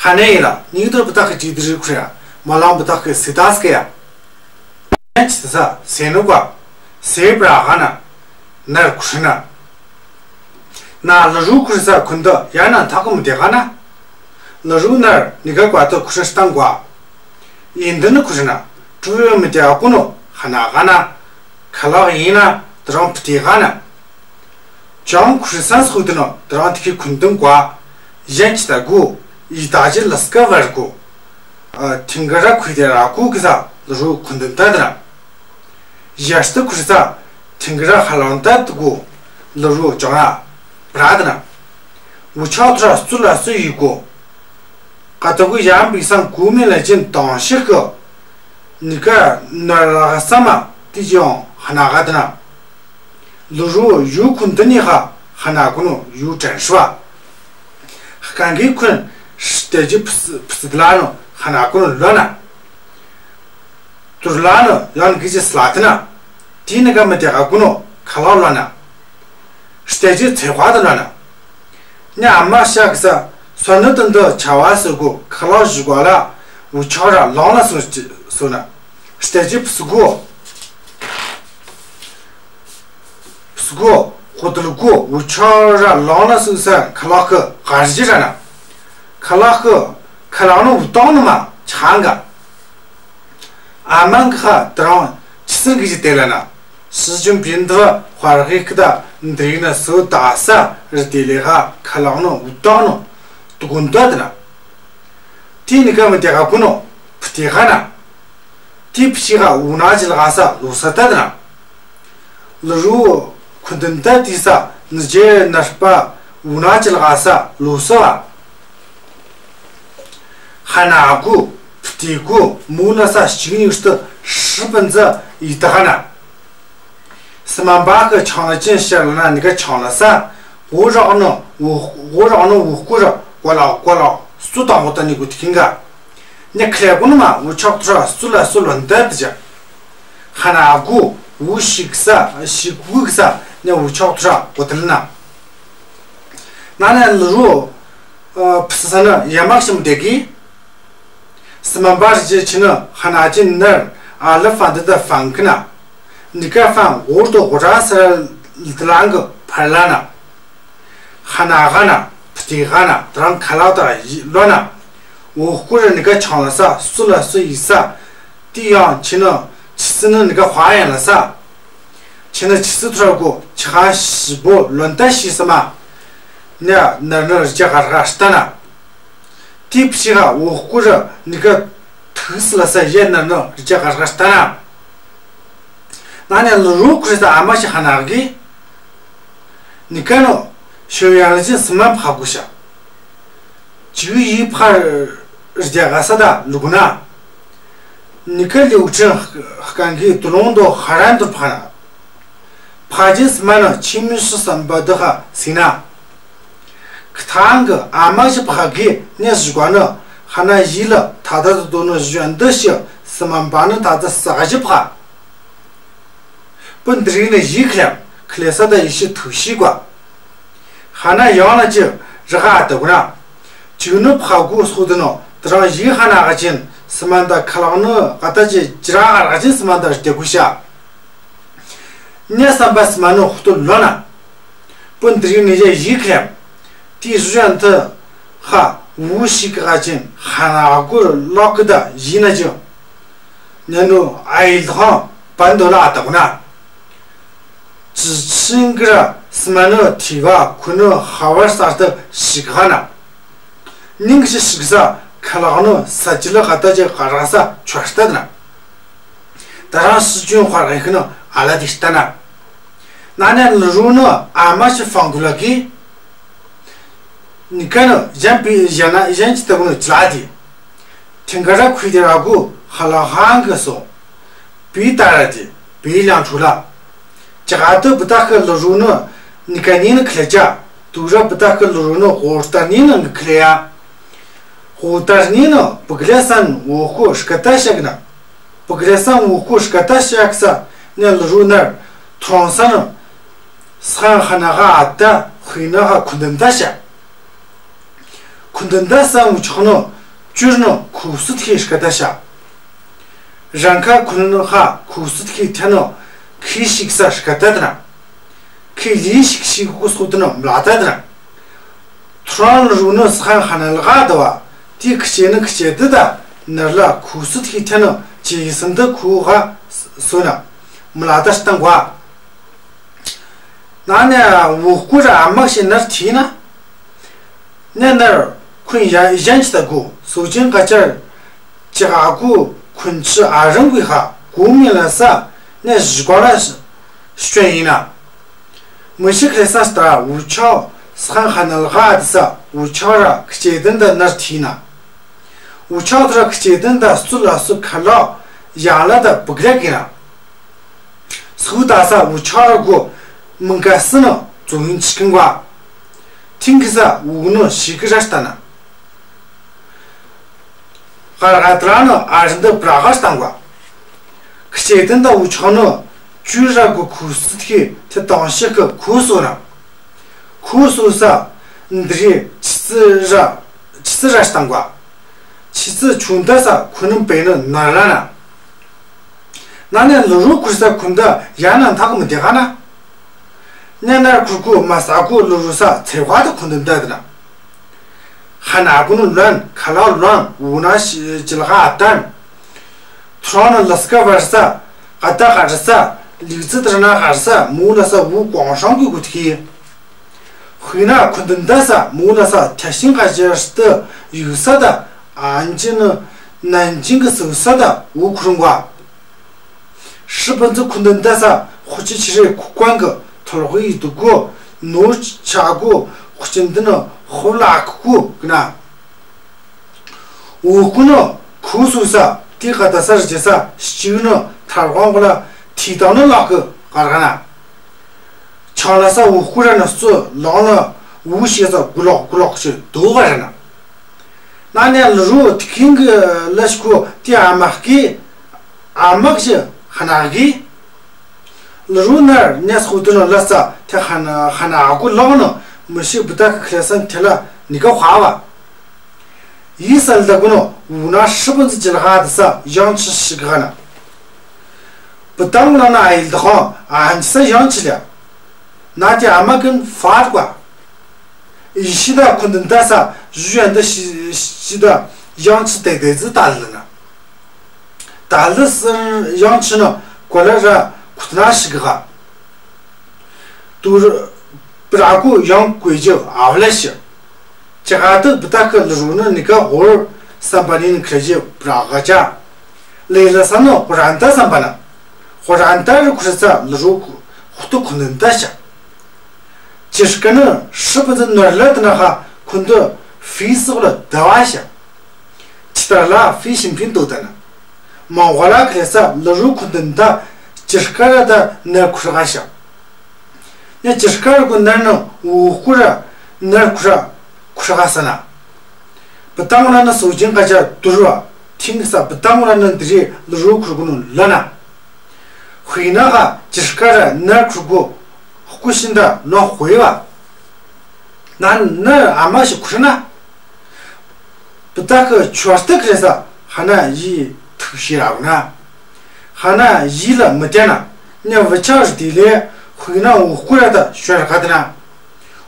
ཧ་ནེ་ཡི་ལ་ནི་ཏུ་བུ་ཏ་ཁི་ཅི་ཏི་རི་ཁུ་ར་མ་ལང་བུ་ཏ་ཁི་སི་ཏ་སི་ཀ་ཡ། ཡན་ཆི་ཏ་ས་སེ་ནོ་གོ་སེ་བྲ་ཧ་ན་ནར་ཁུ་ན། ན་ལ་རུ་ཁུ་རི་ས་ཁུན་ཏུ་ཡ་ན་ཐ་ཁུ་མི་ཏེ་ཧ་ན། ལ་རུ་ནར་ནི་ག་ཀ་ཏུ་ཁུ་རི་སྟང་གོ། ཡིན་ཏུ་ནི་ཁུ་རི་ན་ཀྲུ་ཡོ་མི་ཏེ་ཧ་གོ་ནོ་ཧ་ན་ཧ་ན། ཁ་ལག་ཡིན་ན་ཏི་རང་ཕི་ཏི་ཧ་ན། ཅང་ཁུ་རི་སན་སུ་ཏི་ནོ་ཏི་རང་ཏི་ཁི་ཁུན་ཏུ་གོ། ཡན་ཆི་ཏ་གོ་ཡི་ཏ་ཅི་ལ་སི་ཀ་བར་གོ། ཨ་ཐིང་ག་ར་ཁུ་ཏེ་ར་གོ་གི་ས་ལ་རུ་ཁུན་ཏུ་ཏ་ཏི་ན། ཡ་སྟི་ཁུ་རི་ས་ཐིང་ག་ར་ཧ་ལང་ཏ་ཏུ་གོ་ལ་རུ་ཅང་ར་བྲ་ཏི་ན། ཝུ་ཆག་ཐོ་ར་སུ་ལ་སུ་ཡི་གོ། ཀ་ཏུ་གོ་ཡང་བི་སང་གོ་མི་ལ་ཅིན་ཏང་ཤི་ཀི། ནི་ཀ་ནར་ལ་ཧ་ས་མ་ཏི་ཅི་ཡང་ཧ་ན་ཧ་ཏི་ན། ལུ་རུ་ཡུ་ཁུན་ཏུ་ནི་ཧ་ཧ་ན་གོ་ནོ་ཡུ་དྲན་ཤུ་བ། ཧ་ཀན་གི་ཁུན་ཧྲི་ཏེ་ཅི་ཕི་སི་ཕི་སི་ལ་ནོ་ཧ་ན་གོ་ནོ་ལོ་ན། ཏུར་ལ་ནོ་ཡང་གི་ཅི་སི་ལ་ཏི་ན། ཏི་ནི་ཀ་མི་ཏེ་ཧ་གོ་ནོ་ཁ་ལག་ལོ་ན། ཧྲི་ཏེ་ཅི་ཚེ་ཧ་ཏི་ལོ་ན། ཉ་ཨ་མ་ཤ་གི་ས་སོ་ནི་ཏི་འདི་ཆ་བ་སི་གོ་ཁ་ལག་ཞི་གོ་ལ་ཝུ་ཆག་ར་ལོང་ལ་སུ་ཅི་སུ་ན། ཧྲི་ཏེ་ཅི་ཕི་སི་གོ། སུ་གོ་ཧོ་ཏི་ལ་གོ་ཝུ་ཆག་ར་ལོང་ན་སུ་ས་ཁ་ལག་ཁི་གར་ཇི་ར་ན། ཁ་ལག་ཁི་ཁ་ལག་ནོ་ཝུ་ཏང་ནོ་མ་ཆང་ག། ཨ་མང་གི་ཧ་ཏི་རང་ཆི་སི་གི་ཅི་ཏེ་ལ་ན། སི་ཅུན་བིན་ཏུ་ཧ་ར་ཧི་ཀི་ཏ་འདི་རིག་ན་སུ་ཏ་ས་རི་ཏེ་ལེ་ཧ་ཁ་ལག་ནོ་ཝུ་ཏང་ནོ་ཏུ་གུན་ཏ་ཏི་ན། ཏི་ནི་ཀ་མི་ཏེ་ཧ་གོ་ནོ་ཕི་ཏི་ཧ་ན། ཏི་ཕི་ཤི་ཧ་ཝུ་ན་ཅི་ལ་ཧ་ས་ལོ་ས་ཏ་ཏི་ན། ལ་རུ་ཁུན་ཏུ་ཏ་ཏི་ས་ནི་ཇེ་ནར་པ་ཝུ་ན་ཅི་ལ་ཧ་ས་ལོ་ས་བ། ཧ་ན་གུ་ཕི་ཏི་གུ་མུ་ན་ས་ཤིག་ནི་ཤི་ཏི་ཧྲི་པན་ཛ་ཡི་ཏ་ཧ་ན། སི་མ་བ་ཁི་ཆང་ལ་ཅན་ཤར་ལ་ན་ནི་ཀ་ཆང་ལ་ས་ཝུ་རག་ནོ་ཝུ་ཝུ་རག་ནོ་ཝུ་ཀུ་ར་ཀོ་ལ་ཀོ་ལ་སུ་ཏང་ཝུ་ཏ་ནི་གུ་ཏི་ཁིང་ག། ཉ་ཁི་ལེ་གོ་ནི་མ་ཝུ་ཆག་ཐོ་ར་སུ་ལ་སུ་ལོན་ཏ་ཏི་ཇ། ཧ་ན་གུ་ཝུ་ཤིག་ས་ཤིག་གུ་གི་ས་ཉ་ཝུ་ཆག་ཐོ་ར་གོ་ཏི་ལ་ན། ན་ན་ལ་རུ་ཨ་ཕི་སི་ས་ན་ཡ་མག་ཤམ་ཏེ་གི། སི་མ་བ་རི་ཇེ་ཆི་ནི་ཧ་ན་ཅི་ནར་ཨ་ལ་ཧྥན་ཏི་ཏ་ཧྥན་ཁི་ན། ནི་ཀ་ཧྥན་ཝོར་ཏོ་ཝོ་ར་སི་ར་ལི་ཏི་ལང་གི་ཕར་ལ་ན། ཧ་ན་ཧ་ན་ཕི་ཏི་ཧ་ན་ཏི་རང་ཁ་ལག་ཏ་ཡི་ལོ་ན། ཝུ་ཀུ་ར་ནི་ཀ་ཆང་ལ་ས་སུ་ལ་སུ་ཡི་ས། ཏི་ཡང་ཆི་ནི་ཆི་སི་ནི་ནི་ཀ་ཧ་ཡང་ལ་ས། ཆི་ནི་ཆི་སི་ཐོ་ར་གོ་ཆི་ཧ་ཤི་བོ་ལོན་ཏ་ཤི་ས་མ། ཉ་ནར་ནི་རི་ཇ་ཧ་ར་ཧ་ཤི་ཏ་ན། ཏི་ཕི་ཤི་ཧ་ཝུ་ཀུ་ར་ནི་ཀ་ཐུག་སི་ལ་ས་ཡ་ནར་ནི་རི་ཇ་ཧ་ར་ཧ་ཤི་ཏ་ན། ན་ནི་ལ་རུ་ཁུ་རི་ས་ཨ་མ་ཤི་ཧ་ན་གི། ནི་ཀ་ནོ་ཤོ་ཡ་ལ་ཅི་སི་མ་ཕ་གུ་ཤ། ཅི་ཡི་ཕ་རི་ཇ་ཧ་ས་ད་ལུ་གུ་ན། ནི་ཀ་ལེའུ་ཅན་ཧ་ཀན་གི་ཏུ་ལོང་དོ་ཧ་རན་དུ་ཕ་ན། ཕ་ཇི་སི་མ་ན་ཆི་མི་སི་སམ་བ་དི་ཧ་སི་ན། ཁ་ཐང་གི་ཨ་མ་ཞི་ཕ་གི་ནི་ཞི་གོ་ནི་ཧ་ན་ཡི་ལ་ཐ་ད་དུ་དོ་ནི་ཞི་འདི་ཤི་སི་མ་བ་ནི་ཐ་ད་ས་ག་ཞི་ཕ། པུ་འདི་རིགས་ནི་ཡི་ཁི་ལེམ་ཁི་ལེ་ས་ད་ཡི་ཤི་ཐུག་ཤི་གོ། ཧ་ན་ཡང་ན་ཅི་རི་ག་ཏ་གོ་ན། ཅིག་ནི་ཕ་གུ་སོ་ཏི་ནོ་ཏི་རང་ཡི་ཧ་ན་ག་ཅན་སི་མན་ད་ཁ་ལག་ནི་ག་ཏ་ཅི་ཅི་ར་ག་ར་ག་ཅན་སི་མན་ད་རི་ཏེ་གུ་ཤ། ནེ་སམ་པ་སི་མན་ནི་ཧུ་ཏུ་ལོ་ན། པུ་འདི་རིགས་ནི་ཡ་ཡི་ཁི་ལེམ། ཏི་ཟུ་ཡན་ཏི་ཧ་བུ་ཤི་ག་ག་ཅན་ཧ་ན་གུ་ལོག་གི་ད་ཡི་ན་ཅི། ནེ་ནུ་ཨའི་ལྷང་པན་དོ་ལ་ཏ་གོ་ན། ཅི་ཆིང་གི་ར་སི་མན་ནི་ཐི་བ་ཁུ་ནུ་ཧ་བར་སར་ཏི་ཤི་ག་ན། ནིང་གི་ཤི་ཤི་གི་ས་ཁ་ལག་ནུ་ས་ཅི་ལ་ག་ཏ་ཅི་ག་ར་ས་ཆོ་ཤི་ཏ་ན། ད་རང་ཤི་ཅུན་ཧ་ར་གི་ནུ་ཨ་ལ་ཏི་ཤི་ཏ་ན། ན་ནེ་ལུ་རུ་ནུ་ཨ་མ་ཤི་ཕང་གུ་ལ་གི། ནི་ཀ་ནུ་ཡན་པི་ཡན་ན་ཡན་ཅི་ཏ་གུ་ནུ་ཅི་ལ་ཏི། ཐིང་ག་ར་ཁུ་ཏི་ར་གུ་ཧ་ལ་ཧང་གི་སོ། པི་ཏ་ར་ཏི་པི་ལང་ཁྲུ་ལ། ཅི་ག་ཏི་བུ་ཏ་ཁི་ལུ་རུ་ནུ་ནི་ཀ་ནི་ནི་ཁི་ལེ་ཅ། ཏུ་ར་བུ་ཏ་ཁི་ལུ་རུ་ནུ་ཧོ་ཏ་ནི་ནི་ཁི་ལེ་ཡ། ཧོ་ཏ་ནི་ནི་བུ་ག་ལེ་སན་འོ་ཁུ་ཤི་ག་ཏ་ཤ་གི་ན། བུ་ག་ལེ་སན་འོ་ཁུ་ཤི་ག་ཏ་ཤ་གི་ས་ནེ་ལུ་རུ་ནར་ཐོང་ས་ནུ། སང་ཧ་ན་ག་ཨ་ཏ་ཧུ་ན་ག་ཁུ་འདུན་ཏ་ཤ། ཁུ་འདུན་ཏ་ས་འུ་ཆོག་ནོ་ཅུར་ནོ་ཁུ་སུ་ཐི་ཤི་ག་ཏ་ཤ། རང་ཁ་ཁུ་ནོ་ཁ་ཁུ་སུ་ཐི་ཐ་ནོ་ཁི་ཤིག་ས་ཤི་ག་ཏ་ཏ་ན། ཁི་ལི་ཤིག་ཤིག་གུ་སུ་ཏ་ནོ་མ་ལ་ཏ་ཏ་ན། ཐུ་རང་ལུ་རུ་ནོ་སང་ཧ་ན་ལ་ག་ཏ་བ་ཏི་ཁི་ཆེ་ནི་ཁི་ཆེ་ཏི་ཏ་ནར་ལ་ཁུ་སུ་ཐི་ཐ་ནོ་ཅི་ཡི་སུན་ཏི་ཁུ་ག་སུ་ན་མ་ལ་ཏ་ཤི་ཏང་གོ། ན་ནེ་འོ་ཁུ་ར་ཨ་མ་ཤི་ནར་ཐི་ན། ནེ་ནར་ཁུན་ཡ་ཡན་ཅི་ཏ་གུ་སོ་ཅིན་ཀ་ཅར་ཅི་ག་གུ་ཁུན་ཅི་ཨ་རང་གུ་ཧ་གུ་མི་ལ་ས་ནེ་ཞི་གོ་ལ་ཤི་ཅོན་ཡིན་ན། མི་ཤི་ཁ་ལེ་ས་ཏ་འུ་ཆོ་སང་ཧ་ན་ལ་ག་ཏ་ས་འུ་ཆོ་ར་ཁི་ཆེ་ཏན་ཏ་ནར་ཐི་ན། འུ་ཆོ་ཏ་ར་ཁི་ཆེ་ཏན་ཏ་སུ་ལ་སུ་ཁ་ལོ་ཡ་ལ་ཏ་བུ་ག་ལེ་གི་ན། སུ་ཏ་ས་འུ་ཆོ་ར་གུ་མི་ཀ་སི་ནོ་ཙུ་ཡིན་ཅི་ཀིན་གོ། ཐིང་གི་ས་འུ་ནོ་ཤི་གི་ར་ཤི་ཏ་ན། ཧ་ར་ག་ཏ་ར་ནོ་ཨ་རིན་ཏ་བྲ་ག་ཤི་ཏང་གོ། ཁི་ཆེ་ཏན་ཏ་འུ་ཆོ་ནོ་ཅུ་ར་གུ་ཁུ་སུ་ཐི་ཐ་ཏང་ཤི་གི་ཁུ་སུ་ན། ཁུ་སུ་ས་འདི་རི་ཆི་སི་ར་ཆི་སི་ར་ཤི་ཏང་གོ། ཆི་སི་ཆུན་ཏ་ས་ཁུ་ནུ་པེ་ནོ་ནར་ལ་ན། ན་ནེ་ལུ་རུ་ཁུར་ས་ཁུན་ཏ་ཡ་ན་ཐག་མི་ཏེ་ག་ན། ནེ་ནར་ཁུར་གུ་མ་ས་གུ་ལུ་རུ་ས་ཚེ་བ་ཏ་ཁུན་ཏུ་ཏ་ཏ་ན། ཧ་ན་གུ་ནུ་ལོན་ཁ་ལ་ལོན་འུ་ན་ཤི་ཅི་ལ་ག་ཏན། ཐུ་རང་ནུ་ལ་སྐ་བར་ས་ག་ཏ་ག་རི་ས་ལིག་ཙི་ཏ་ར་ན་ག་རི་ས་མུ་ལ་ས་འུ་གོང་ཤང་གུ་གུ་ཐི། ཧུ་ན་ཁུན་ཏུ་ཏ་ས་མུ་ལ་ས་ཐ་ཤིང་ག་ཅི་ར་སྟི་ཡུག་ས་ཏ་ཨན་ཅི་ནུ་ནན་ཅིང་གི་སུ་ས་ཏ་འུ་ཁུ་རུང་བ། ཧྲི་པན་ཙི་ཁུན་ཏུ་ཏ་ས་ཧུ་ཅི་ཆི་རེ་ཁུ་ཀོན་གི་ཐོལ་ཧུ་ཡི་ཏུ་གུ་ནོ་ཆ་གུ་ཧུ་ཅིན་ཏི་ནུ་ཧུ་ལ་ཁུ་གུ་གི་ན། འུ་ཁུ་ནུ་ཁུ་སུ་ས་ཏི་ག་ཏ་ས་རི་ཅི་ས་ཤི་ཅི་ནུ་ཐར་ཝང་གུ་ལ་ཐི་ཏང་ནུ་ལག་གི་ག་ར་ག་ན། ཆང་ལ་ས་འུ་ཁུ་ར་ནུ་སུ་ལོང་ལ་འུ་ཤེ་ས་གུ་ལོག་གུ་ལོག་ཤེ་དུ་བ་ར་ན། ན་ནེ་ལུ་རུ་ཐི་ཁིང་གི་ལ་ཤི་ཁུ་ཏི་ཨ་མ་གི་ཨ་མ་གི་ཤི་ཧ་ན་གི། ལུ་རུ་ནར་ནེ་སུ་ཏུ་ནུ་ལ་ས་ཏེ་ཧ་ན་ཧ་ན་གུ་ལོག་ནུ་མི་ཤི་བུ་ཏ་ཁི་ཁི་ལེ་སན་ཐེ་ལ་ནི་ཀ་ཧ་བ། ཡི་ས་ལ་ཏ་གུ་ནུ་འུ་ན་ཧྲི་པན་ཙི་ཅི་ལ་ག་ཏ་ས་ཡང་ཅི་ཤི་ག་ན། བུ་ཏང་ལ་ན་ཨ་ཡི་ལ་ཏ་ཁོང་ཨན་ཅི་ས་ཡང་ཅི་ལ། ན་ཏེ་ཨ་མ་གིན་ཧྥར་གོ། ཡི་ཤི་ཏ་ཁུན་ཏུ་ཏ་ས་ཞུ་ཡན་ཏ་ཤི་ཤི་ཏ་ཡང་ཅི་ཏེ་ཏེ་ཙི་ཏ་ལ་ན། ཏ་ལ་སི་ཡང་ཅི་ནུ་གོ་ལ་ར་ཁུ་ཏ་ན་ཤི་ག་ག། ཏུ་ར་པྲ་གུ་ཡང་གོ་ཅི་ཨ་བ་ལ་ཤི། ཅི་ག་ཏུ་བུ་ཏ་ཁི་ལུ་རུ་ནུ་ནི་ཀ་ཧོར་སམ་པ་ནི་ནི་ཁི་ལ་ཅི་པྲ་ག་ཅ། ལེ་ལ་ས་ནུ་ཧོ་རན་ཏ་སམ་པ་ན། ཧོ་རན་ཏ་རུ་ཁུ་ར་ས་ལུ་རུ་ཁུ་ཧུ་ཏུ་ཁུན་ཏུ་ཏ་ཤ། ཅི་ཤི་ཀ་ནུ་ཧྲི་པན་ཙི་ནོར་ལ་ཏ་ན་ཧ་ཁུན་ཏུ་ཧྥི་སོག་ལ་ཏ་བ་ཤ། ཅི་ཏ་ལ་ཧྥི་ཤིན་ཕིན་ཏོ་ཏ་ན། མ་ཝ་ལ་ཁི་ལེ་ས་ལུ་རུ་ཁུན་ཏུ་ཏ་ཅི་ཤི་ཀ་ར་ཏ་ནར་ཁུ་ར་ག་ཤ། ནེ་ཅི་ཤི་ཀ་ར་གུ་ནར་ནུ་འུ་ཁུ་ར་ནར་ཁུ་ར་ཁུ་ར་ག་ས་ན། བུ་ཏང་ལ་ནུ་སོ་ཅིན་ག་ཅ་ཏུ་རུ་བ་ཐིང་ས་བུ་ཏང་ལ་ནུ་འདི་རི་ལུ་རུ་ཁུ་ར་གུ་ནུ་ལ་ན། ཤུལ་ནང་ག་ཅི་སྐ་ར་ནར་ཁུར་གོ་ཧུ་ཀུ་ཤིན་ད་ལོང་ཧུའེ་བ། ན་ནར་ཨ་མ་ཞིག་ཁུར་ན། བུ་དག་གི་ཆོར་སྟེ་ཁྲེ་ས་ཧ་ན་ཡི་ཐུག་ཤི་ར་བ་ན། ཧ་ན་ཡི་ལ་མི་ཏེ་ན་ཉ་བུ་ཆ་རི་དི་ལེ་ཤུལ་ནང་ཝུ་ཀུ་ར་ད་ཤོར་ག་ཏེ་ན།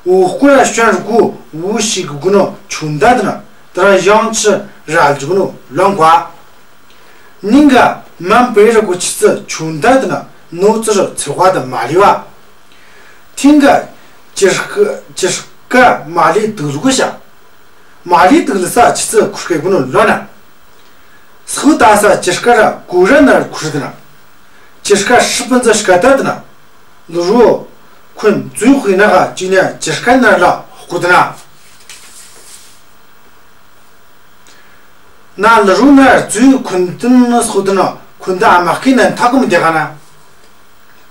ཝུ་ཀུ་ར་ཤོར་གོ་ཝུ་ཤི་གི་གུ་ནོ་ཆུན་ད་ཏེ་ན་ད་ར་ཡང་ཆི་རལ་ཇུ་གུ་ནོ་ལོང་གོ། ཉིན་ག་མན་པེ་ར་གོ་ཆི་ཚི་ཆུན་ད་ཏེ་ན་ནོ་ཙི་རུ་ཚེ་ཧ་ད་མ་ལི་བ། ཐིང་ག་ཅི་སྐ་ཅི་སྐ་མ་ལི་དུག་ལུ་གོ་ཤ། མ་ལི་དུག་ལུ་ས་ཆི་ཚི་ཁུར་ཀེ་གུ་ནོ་ལོ་ན། སུ་ད་ས་ཅི་སྐ་ར་གུ་ར་ནར་ཁུར་ཏེ་ན། ཅི་སྐ་ཧྲི་པན་ཛ་སྐ་ད་ཏེ་ན། ལུ་རུ་ཁུན་ཛུ་ཧུའེ་ན་ག་ཅི་ཉ་ཅི་སྐ་ནར་ལ་ཧུ་ཀུ་ཏེ་ན། ན་ལུ་རུ་ནར་ཛུ་ཁུན་ཏེ་ན་སུ་ཏེ་ན་ཁུན་ད་ཨ་མ་ཀི་ནན་ཐག་གུ་མི་ཏེ་ག་ན།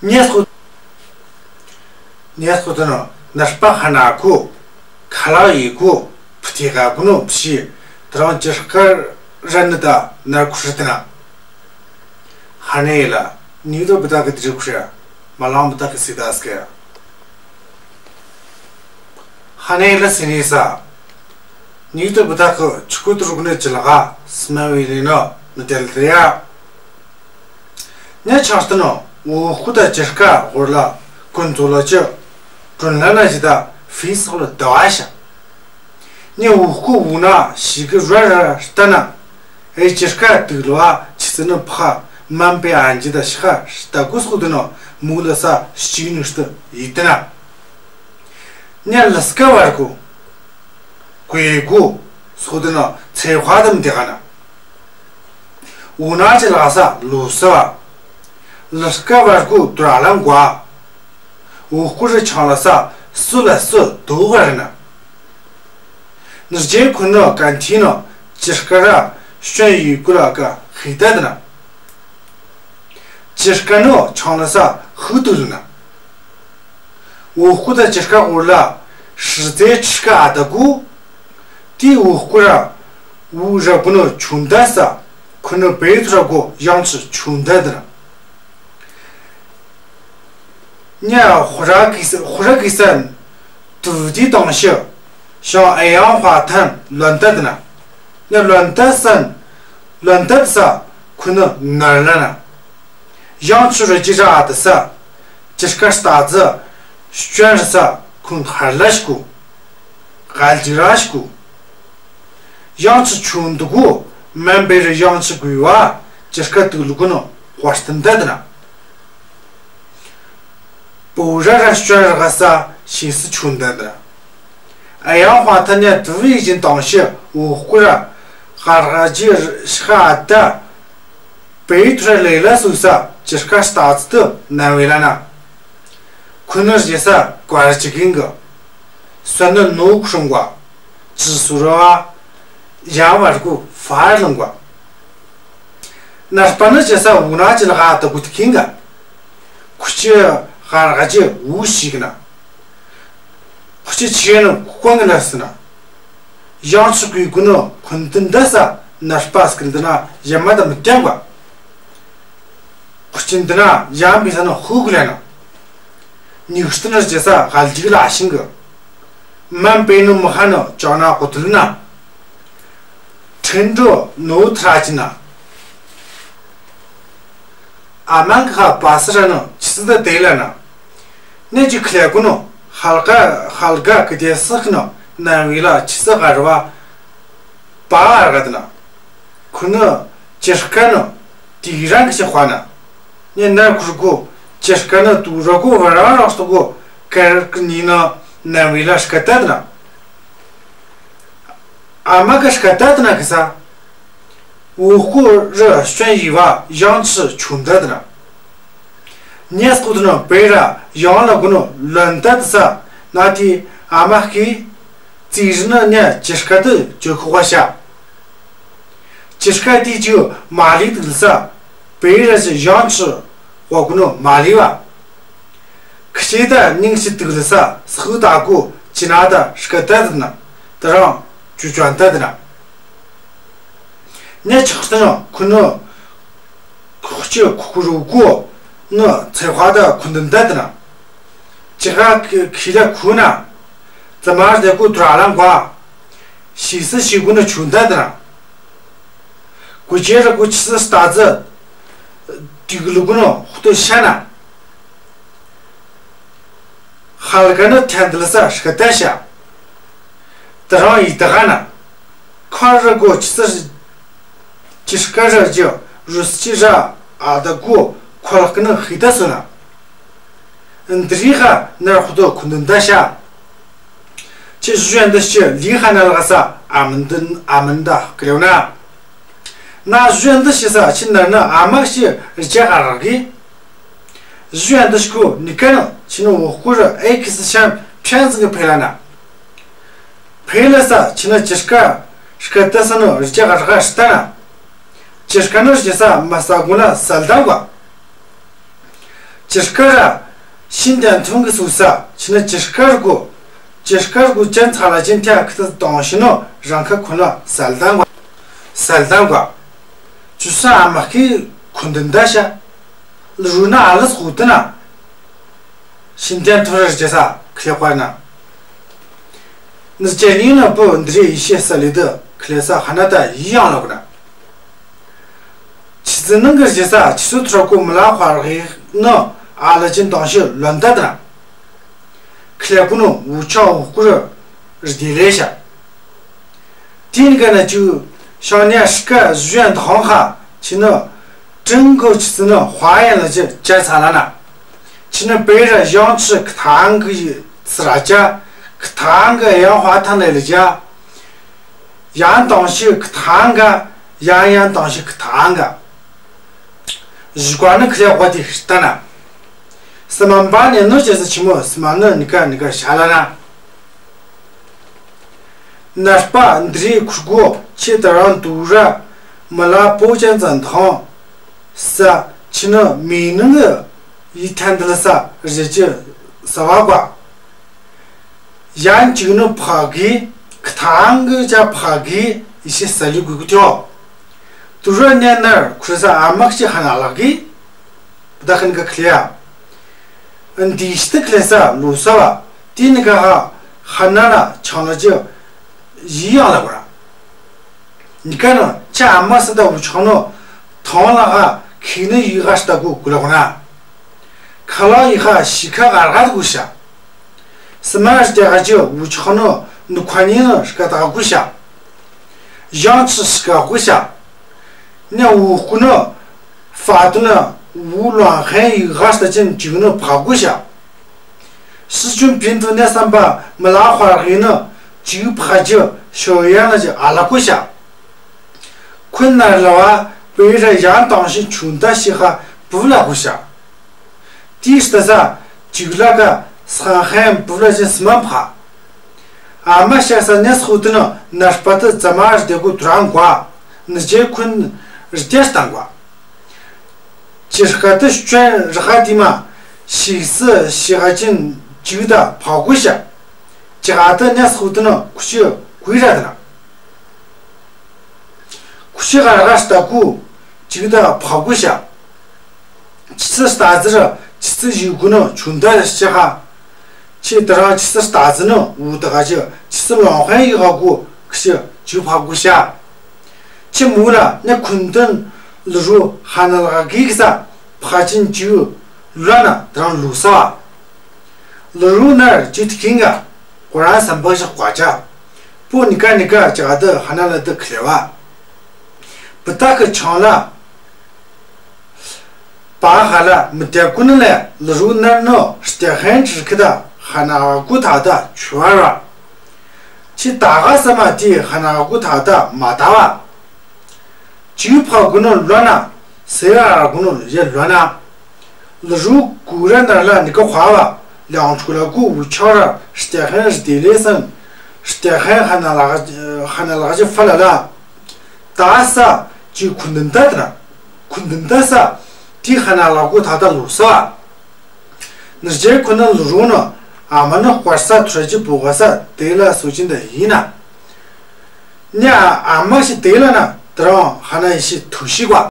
ཉེ་སུ་ཉེ་སུ་ཏེ་ན་ནར་པ་ཧ་ན་གོ་ཁ་ལ་ཡི་གོ་ཕུ་ཏི་ག་གུ་ནོ་ཕི་ད་རང་ཅི་སྐ་ར་ནི་ད་ནར་ཁུར་ཏེ་ན། ཧ་ནེ་ལ་ཉི་དོ་བུ་དག་གི་དི་རི་ཁུར་ཡ་མ་ལང་བུ་དག་གི་སི་ད་སྐེ་ཡ། ཧ་ནེ་ལ་སི་ནི་ས། ཉི་དོ་བུ་དག་གི་ཆུ་ཀུ་ཏུ་རུག་ནེ་ཅི་ལ་ག་སྨན་བི་ལི་ནོ་ནི་ཏེ་ལ་ཏེ་ཡ། ཉ་ཆང་སྟེ་ནོ་ཝུ་ཀུ་ད་ཅི་སྐ་ཧོར་ལ་ཀུན་ཙོ་ལ་ཅི་ཀྲུན་ལ་ན་ཞི་ད་ཕི་སོག་ལ་ད་བ་ཤ། ཉ་ཝུ་ཀུ་ཝུ་ན་ཞི་གི་ར་ར་ལྟ་ན། ཨེ་ཅི་སྐ་དུག་ལོ་ཨ་ཆི་ཚི་ནི་ཕ་མན་པེ་ཨན་ཇི་ད་ཤ་ཤ་ད་གུ་སུ་ཏེ་ནོ་མུ་ལ་ས་ཤི་ནུ་ཤི་ཏེ་ཡི་ཏེ་ན། ཉ་ལ་སྐ་བར་གུ་ཀུ་ཡེ་གུ་སུ་ཏེ་ནོ་ཚེ་ཧ་དམ་ཏེ་ག་ན། ཝུ་ན་ཅི་ལ་ས་ལུ་ས་བ། ལ་སྐ་བར་གུ་ཏུ་ར་ལང་གོ་ཨ། ཝུ་ཀུ་རི་ཆང་ལ་ས་སུ་ལ་སུ་དུག་ག་ར་ན། ནི་རྗེ་ཁུ་ནོ་ཀན་ཐི་ནོ་ཅི་སྐ་ར་ཤོན་ཡི་གུ་ལ་ཀ་ཧི་ད་ཏེ་ན། ཅི་སྐ་ནོ་ཆང་ལ་ས་ཧུ་དུ་ལུ་ན། ཝུ་ཀུ་ད་ཅི་སྐ་ཧོར་ལ་ཧྲི་ཙེ་ཅི་སྐ་ཨ་ད་གུ། ཏི་ཝུ་ཀུ་ར་ཝུ་ར་གུ་ནོ་ཆུན་ད་ས་ཁུ་ནོ་པེ་ཐུ་ར་གོ་ཡང་ཆི་ཆུན་ད་ཏེ་ན། ཉ་ཧོ་ར་གི་ས་ཧོ་ར་གི་སན་ཏུ་ཏི་ཏང་ཤི་ཤང་ཨེ་ཡང་ཧ་ཐན་ལོན་ཏ་ཏེ་ན། ཉ་ལོན་ཏ་སན་ལོན་ཏ་ས་ཁུ་ནོ་ནར་ལ་ན། ཡང་ཆུ་རུ་ཅི་ར་ཨ་ཏ་ས་ཅི་སྐ་སྟ་ཛི་ཤོན་རི་ས་ཁུན་ཧར་ལ་ཤི་གུ། གལ་ཇི་ར་ཤི་གུ། ཡང་ཆུ་ཆུན་དུ་གུ་མན་པེ་རི་ཡང་ཆུ་གུ་བ་ཅི་སྐ་ཏུ་ལུ་གུ་ནོ་ཧོ་སྟན་ཏ་ཏེ་ན། པོ་ར་ར་ཤོན་ར་ག་ས་ཤི་སི་ཆུན་ཏ་ཏེ་ན། ཨ་ཡང་ཧ་ཐ་ཉ་ཏུ་བི་ཞིན་ཏང་ཤི་ཝུ་ཀུ་ར་ཧར་ག་ཇི་ཤ་ཨ་ཏ། པེ་ཐུ་ར་ལེ་ལ་སུ་ས་ཅི་སྐ་སྟ་ཙི་ཏུ་ནན་བེ་ལ་ན། ཁུ་ནུ་ཞེ་ས་ཀ་ར་ཅི་གིང་གི། སོ་ནུ་ནུ་ཁུ་ཤུང་ག། ཅི་སུ་ར་བ། ཡང་བར་གུ་ཧྥ་ལང་ག། ནར་པ་ནུ་ཞེ་ས་ཝུ་ན་ཅི་ལ་ག་ཏ་གུ་ཏི་གིང་ག། ཁུ་ཅི་ཧར་ག་ཅི་ཝུ་ཤི་གི་ན། ཁུ་ཅི་ཆི་ནུ་ཁུ་ཀོང་གི་ན་སི་ན། ཡང་ཆུ་གུ་གུ་ནུ་ཁུན་ཏུན་ཏ་ས་ནར་པ་སྐིལ་ཏེ་ན་ཡ་མ་ཏ་མི་ཏེང་ག། ཁུ་ཅི་ཏེ་ན་ཡང་བི་ས་ནུ་ཧུ་གུ་ལེ་ན། ཉུག་སྟེ་ན་ཅི་ས་གལ་ཇི་གི་ལ་ཤིང་གི། མན་པེ་ནུ་མི་ཧ་ནུ་ཅང་ན་གོ་ཏུ་ལུ་ན། ཁྲིན་ཏྲོ་ནུ་ཐ་ར་ཅི་ན། ཨ་མང་ཁ་པ་སི་ར་ནུ་ཆི་སི་ཏ་ཏེ་ལ་ན། ནེ་ཅི་ཁ་ལེ་གུ་ནུ་ཧལ་ག་ཧལ་ག་ཀི་ཏེ་སི་ཁ་ནུ་ནན་བེ་ལ་ཆི་སི་ག་ར་བ་པ་ཨར་ག་ཏེ་ན། ཁུ་ནུ་ཅི་སྐ་ནུ་ཏི་རང་གི་ཤ་ཧ་ན། ཉེ་ནར་ཁུ་རུ་གུ་ཅི་སྐ་ནུ་ཏུ་ར་གུ་བ་རང་རང་སྟོ་གུ་ཀར་ཀི་ཉི་ནུ་ནན་བེ་ལ་སྐ་ཏ་ཏེ་ན། ཨ་མ་ག་སྐ་ཏ་ཏེ་ན་གི་ས། ཝུ་ཀུ་ར་ཤོན་ཡི་བ་ཡང་ཆུ་ཆུན་ཏ་ཏེ་ན། ཉེ་སྐུ་ཏུ་ནུ་པེ་ར་ཡང་ལ་གུ་ནུ་ལོན་ཏ་ཏེ་ས་ན་ཏི་ཨ་མ་ཀི་ཙི་རི་ནུ་ཉ་ཅི་སྐ་ཏུ་ཅོ་ཁུ་བ་ཤ། ཅི་སྐ་ཏི་ཅུ་མ་ལི་ཏུ་ལ་ས་པེ་ར་ཅི་ཡང་ཆུ་ཝ་གུ་ནུ་མ་ལི་བ། ཁ་ཤི་ཏ་ཉིང་ཤི་ཏུ་ལ་ས་སུ་ཏ་གུ་ཅི་ན་ཏ་སྐ་ཏ་ཏེ་ན་ཏ་རང་ཅུ་ཅོན་ཏ་ཏེ་ན། ཉེ་ཆག་ཏེ་ནུ་ཁུ་ནུ་ཁུ་ཅི་ཁུ་ཁུ་རུ་གུ་ ནི་ཚེ་དཔག་ཏུ་ཁུ་འདུན་ཏ་དི་ན། ཅི་ཁ་ཁི་ལ་ཁུ་ན། ཙ་མ་ར་དེ་ཀུ་དྲ་ལང་གོ། ཤི་སི་ཤི་གུ་ནི་ཆུ་འདུན་ཏ་དི་ན། གུ་ཅེ་ར་གུ་ཆི་སི་སྟ་ཙི། དུག་ལུ་གུ་ནི་ཧུ་ཏུ་ཤ་ན། ཧལ་ག་ནི་ཐན་དི་ལ་ས་ཤ་ཏ་ཤ། ཏི་རང་ཡི་ཏི་ག་ན། ཁ་ར་གོ་ཅི་སི་ཅི་སྐ་ར་ཇི་རུ་སི་ཅི་ར་ཨ་ད་གོ་ཁོལ་ཀི་ནི་ཧི་ཏ་སུ་ན། འདི་རི་ཧ་ནར་ཧུ་ཏོ་ཁུ་འདུན་ཏ་ཤ། ཅི་ཞུ་ཡན་ཏི་ཤི་ལི་ཧ་ན་ལ་ག་ས་ཨ་མན་དུན་ཨ་མན་ད་ཀི་ལེ་ན། ན་ཞུ་ཡན་ཏི་ཤི་ས་ཅི་ནར་ན་ཨ་མ་ཤི་རི་ཅ་ག་ར་གི། ཞུ་ཡན་ཏི་ཤི་ཁུ་ནི་ཀ་ནི་ཅི་ནི་འོ་ཀུ་ར་ཨེ་ཁི་སི་ཤམ་ཕྲན་ཟིང་གི་ཕེ་ལ་ན། ཕེ་ལ་ས་ཅི་ནི་ཅི་སྐ་སྐ་ཏ་ས་ནི་རི་ཅ་ག་ར་ག་ཤི་ཏ་ན། ཅི་སྐ་ནི་རི་ཅ་ས་མ་ས་གུ་ན་སལ་ཏང་གོ། ཅི་སྐ་ར་ཤིན་ཏན་ཐུང་གི་སུ་ས་ཅི་ནི་ཅི་སྐ་ར་གུ། ཅི་སྐ་ར་གུ་ཅན་ཚ་ལ་ཅན་ཐ་ཁི་ཏ་དོང་ཤི་ནི་རང་ཁ་ཁུ་ན་སལ་ཏང་གོ། སལ་ཏང་གོ། ཅུ་ས་ཨ་མ་ཁི་ཁུ་འདུན་ཏ་ཤ། ལ་རུ་ན་ཨ་ལ་སུ་ཏི་ན། ཤིན་ཏན་ཐུ་ར་རི་ཅ་ས་ཁི་ལེ་ཀ་ན། ནི་ཅན་ནི་ན་པོ་འདི་རི་ཡི་ཤེ་ས་ལི་ཏི་ཁི་ལེ་ས་ཧ་ན་ཏ་ཡི་ཡང་ལོག་ན། ཆི་ཙི་ནང་གི་རི་ཅ་ས་ཆི་སུ་ཐུ་ར་གོ་མི་ལ་ཧ་རི་ནི་ཨ་ལ་ཅན་དོང་ཤི་ལོན་ཏ་ཏི་ན། ཁི་ལེ་ཀུ་ནི་འུ་ཆ་འུ་ཀུ་ར་རི་དི་ལེ་ཤ། ཏི་ནི་ཀ་ན་ཅུ་ཤང་ནི་ཨ་ཤི་ཀ་ཞུ་ཡན་ཏི་ཧོང་ཧ་ཅི་ནི་ཀྲིང་གོ་ཆི་ཙི་ནི་ཧ་ཡན་ལ་ཅི་ཅ་ཚ་ལ་ན། ཅི་ནི་པེ་ར་ཡང་ཆི་ཁ་ཐང་གི་ཚི་ར་ཅ་ཁ་ཐང་གི་ཡང་ཧ་ཐང་ལེ་ལ་ཅ། ཡང་དོང་ཤི་ཁ་ཐང་ག་ཡང་ཡང་དོང་ཤི་ཁ་ཐང་ག། ཞུ་ཀ་ནི་ཁི་ལེ་ཀ་ཏི་ཤི་ཏ་ན། སི་མ་བ་ནི་ནུ་ཅེ་སི་ཆི་མོ་སི་མ་ནི་ནི་ཀ་ནི་ཀ་ཤ་ལ་ན། ནར་པ་འདི་རི་ཁུར་གོ་ཆེ་ཏ་རང་དུ་ར་མི་ལ་པོ་ཅན་ཙན་ཐང་ས་ཅི་ནི་མི་ནི་ནི་ཡི་ཐན་དི་ལ་ས་རི་ཅི་ས་བ་གོ། ཡན་ཅིག་ནི་ཕ་གི་ཁ་ཐང་གི་ཅ་ཕ་གི་ཡི་ཤེ་ས་ལི་གུ་གུ་ཏོ། དུ་ར་ནེ་ནར་ཁུར་ས་ཨ་མ་ཤི་ཧ་ན་ལ་གི། བདག་ཁན་ག་ཁི་ལེ་ཡ། འདི་ཤི་ཏི་ཁི་ལེ་ས་ལུ་ས་བ། ཏི་ནི་ཀ་ཧ་ཧ་ན་ལ་ཆང་ལ་ཅི་ཡི་ཡང་ལ་གོ་ར། ནི་ཀ་ནི་ཅ་ཨ་མ་སི་ཏ་འུ་ཆང་ནི་ཐང་ལ་ཧ་ཁི་ནི་ཡི་ཧ་ཤི་ཏ་གུ་གུ་ལ་གོ་ན། ཁ་ལ་ཡི་ཧ་ཤི་ཁ་ག་ར་ག་གུ་ཤ། སི་མ་ཤི་ཏ་ག་ཅི་འུ་ཆང་ནི་ནུ་ཁ་ནི་ནི་ཤི་ཁ་ཏ་གུ་ཤ། ཡང་ཆི་ཤི་ཁ་གུ་ཤ། ནི་འུ་ཀུ་ནི་ཧྥ་ཏུ་ནི་འུ་ལོང་ཧན་ཡི་ཧ་ཤི་ཏ་ཅན་ཅིག་ནི་ཕ་གུ་ཤ། སི་ཅུན་པིན་ཏུ་ནེ་སམ་པ་མི་ལ་ཧ་ར་གི་ནི་ཅིག་ཕ་ཅི་ཤོ་ཡ་ན་ཅི་ཨ་ལ་གུ་ཤ། ཁུན་ནར་ལ་བ་པེ་ར་ཡང་དོང་ཤི་ཆུན་ཏ་ཤི་ཧ་བུ་ལ་གུ་ཤ། ཏི་ཤི་ཏ་ས་ཅིག་ལ་ཀ་སང་ཧན་བུ་ལ་ཅི་སི་མ་ཕ། ཨ་མ་ཤ་ས་ནེ་སུ་ཏི་ནི་ནར་པ་ཏི་ཙ་མ་རི་དེ་གུ་དུ་རང་གོ། ནི་ཅེ་ཁུན་རི་དེ་ཤི་ཏང་གོ། ཅི་ཤི་ཁ་ཏི་ཤུ་ཅན་རི་ཧ་ཏི་མ་ཤི་སི་ཤི་ཧ་ཅན་ཅིག་ཏ་ཕ་གུ་ཤ། ཅི་ཧ་ཏི་ནེ་སུ་ཏི་ནི་ཁུ་ཤི་གུ་ར་ཏི་ན། ཁུ་ཤི་ག་ར་ག་ཤི་ཏ་གུ་ཅིག་ཏ་ཕ་གུ་ཤ། ཆི་སི་སྟ་ཙི་ར་ཆི་སི་ཡུ་གུ་ནི་ཆུན་ཏ་ཤི་ཧ། ཆེ་ཏ་རང་ཆི་སི་སྟ་ཙི་ནི་འུ་ཏ་ག་ཅི་ཆི་སི་ལོང་ཧན་ཡི་ཧ་གུ་ཁུ་ཤི་ཅིག་ཕ་གུ་ཤ། ཆེ་མུ་ལ་ནི་ཁུན་ཏན་ལི་རུ་ཧ་ན་ལ་ག་གི་ས་ཕ་ཅན་ཅིག་ལོ་ན་ཏ་རང་ལུ་ས་བ། ལི་རུ་ནར་ཅིག་ཏི་ཁིང་ག་གོ་རང་སམ་པ་ཤ་ཀ་ཅ། པོ་ནི་ཀ་ནི་ཀ་ཅ་ག་ཏི་ཧ་ན་ལ་ཏི་ཁི་ལེ་བ། བུ་ཏ་ཁི་ཆང་ལ། པ་ཧ་ལ་མི་ཏེ་ཀུན་ལེ་ལི་རུ་ནར་ནོ་སྟེ་ཧན་ཅིག་ཁི་ཏ་ཧ་ན་གུ་ཐ་ཏ་ཆུ་བ་ར། ཅི་ཏ་ག་ས་མ་ཏི་ཧ་ན་གུ་ཐ་ཏ་མ་ཏ་བ། ཅི་ཕ་གུ་ནོ་ལོ་ན་སེ་ཡ་གུ་ནོ་ཡེ་ལོ་ན། ལི་རུ་གུ་ར་ནར་ལ་ནི་ཀ་ཧ་བ་ལང་ཆུ་ལ་གུ་འུ་ཆ་ར་སྟེ་ཧན་རི་ཏེ་ལེ་སན་སྟེ་ཧན་ཧ་ན་ལ་ཧ་ན་ལ་ཅི་ཧྥ་ལ་ལ། ཏ་ས་ཅི་ཁུན་ཏན་ཏ་ཏ་ན། ཁུན་ཏན་ཏ་ས་ཏི་ཧ་ན་ལ་གུ་ཐ་ཏ་ལུ་ས་བ། ནི་ཅེ་ཁུན་ནི་ལི་རུ་ནི་ཨ་མ་ནི་ཧ་ས་ཐུ་ར་ཅི་བུ་ཧ་ས་ཏེ་ལ་སུ་ཅིན་ཏ་ཡིན་ན། ནི་ཨ་མ་ཤི་ཏེ་ལ་ན་ཏ་རང་ཧ་ན་ཡི་ཤི་ཐུ་ཤི་གོ།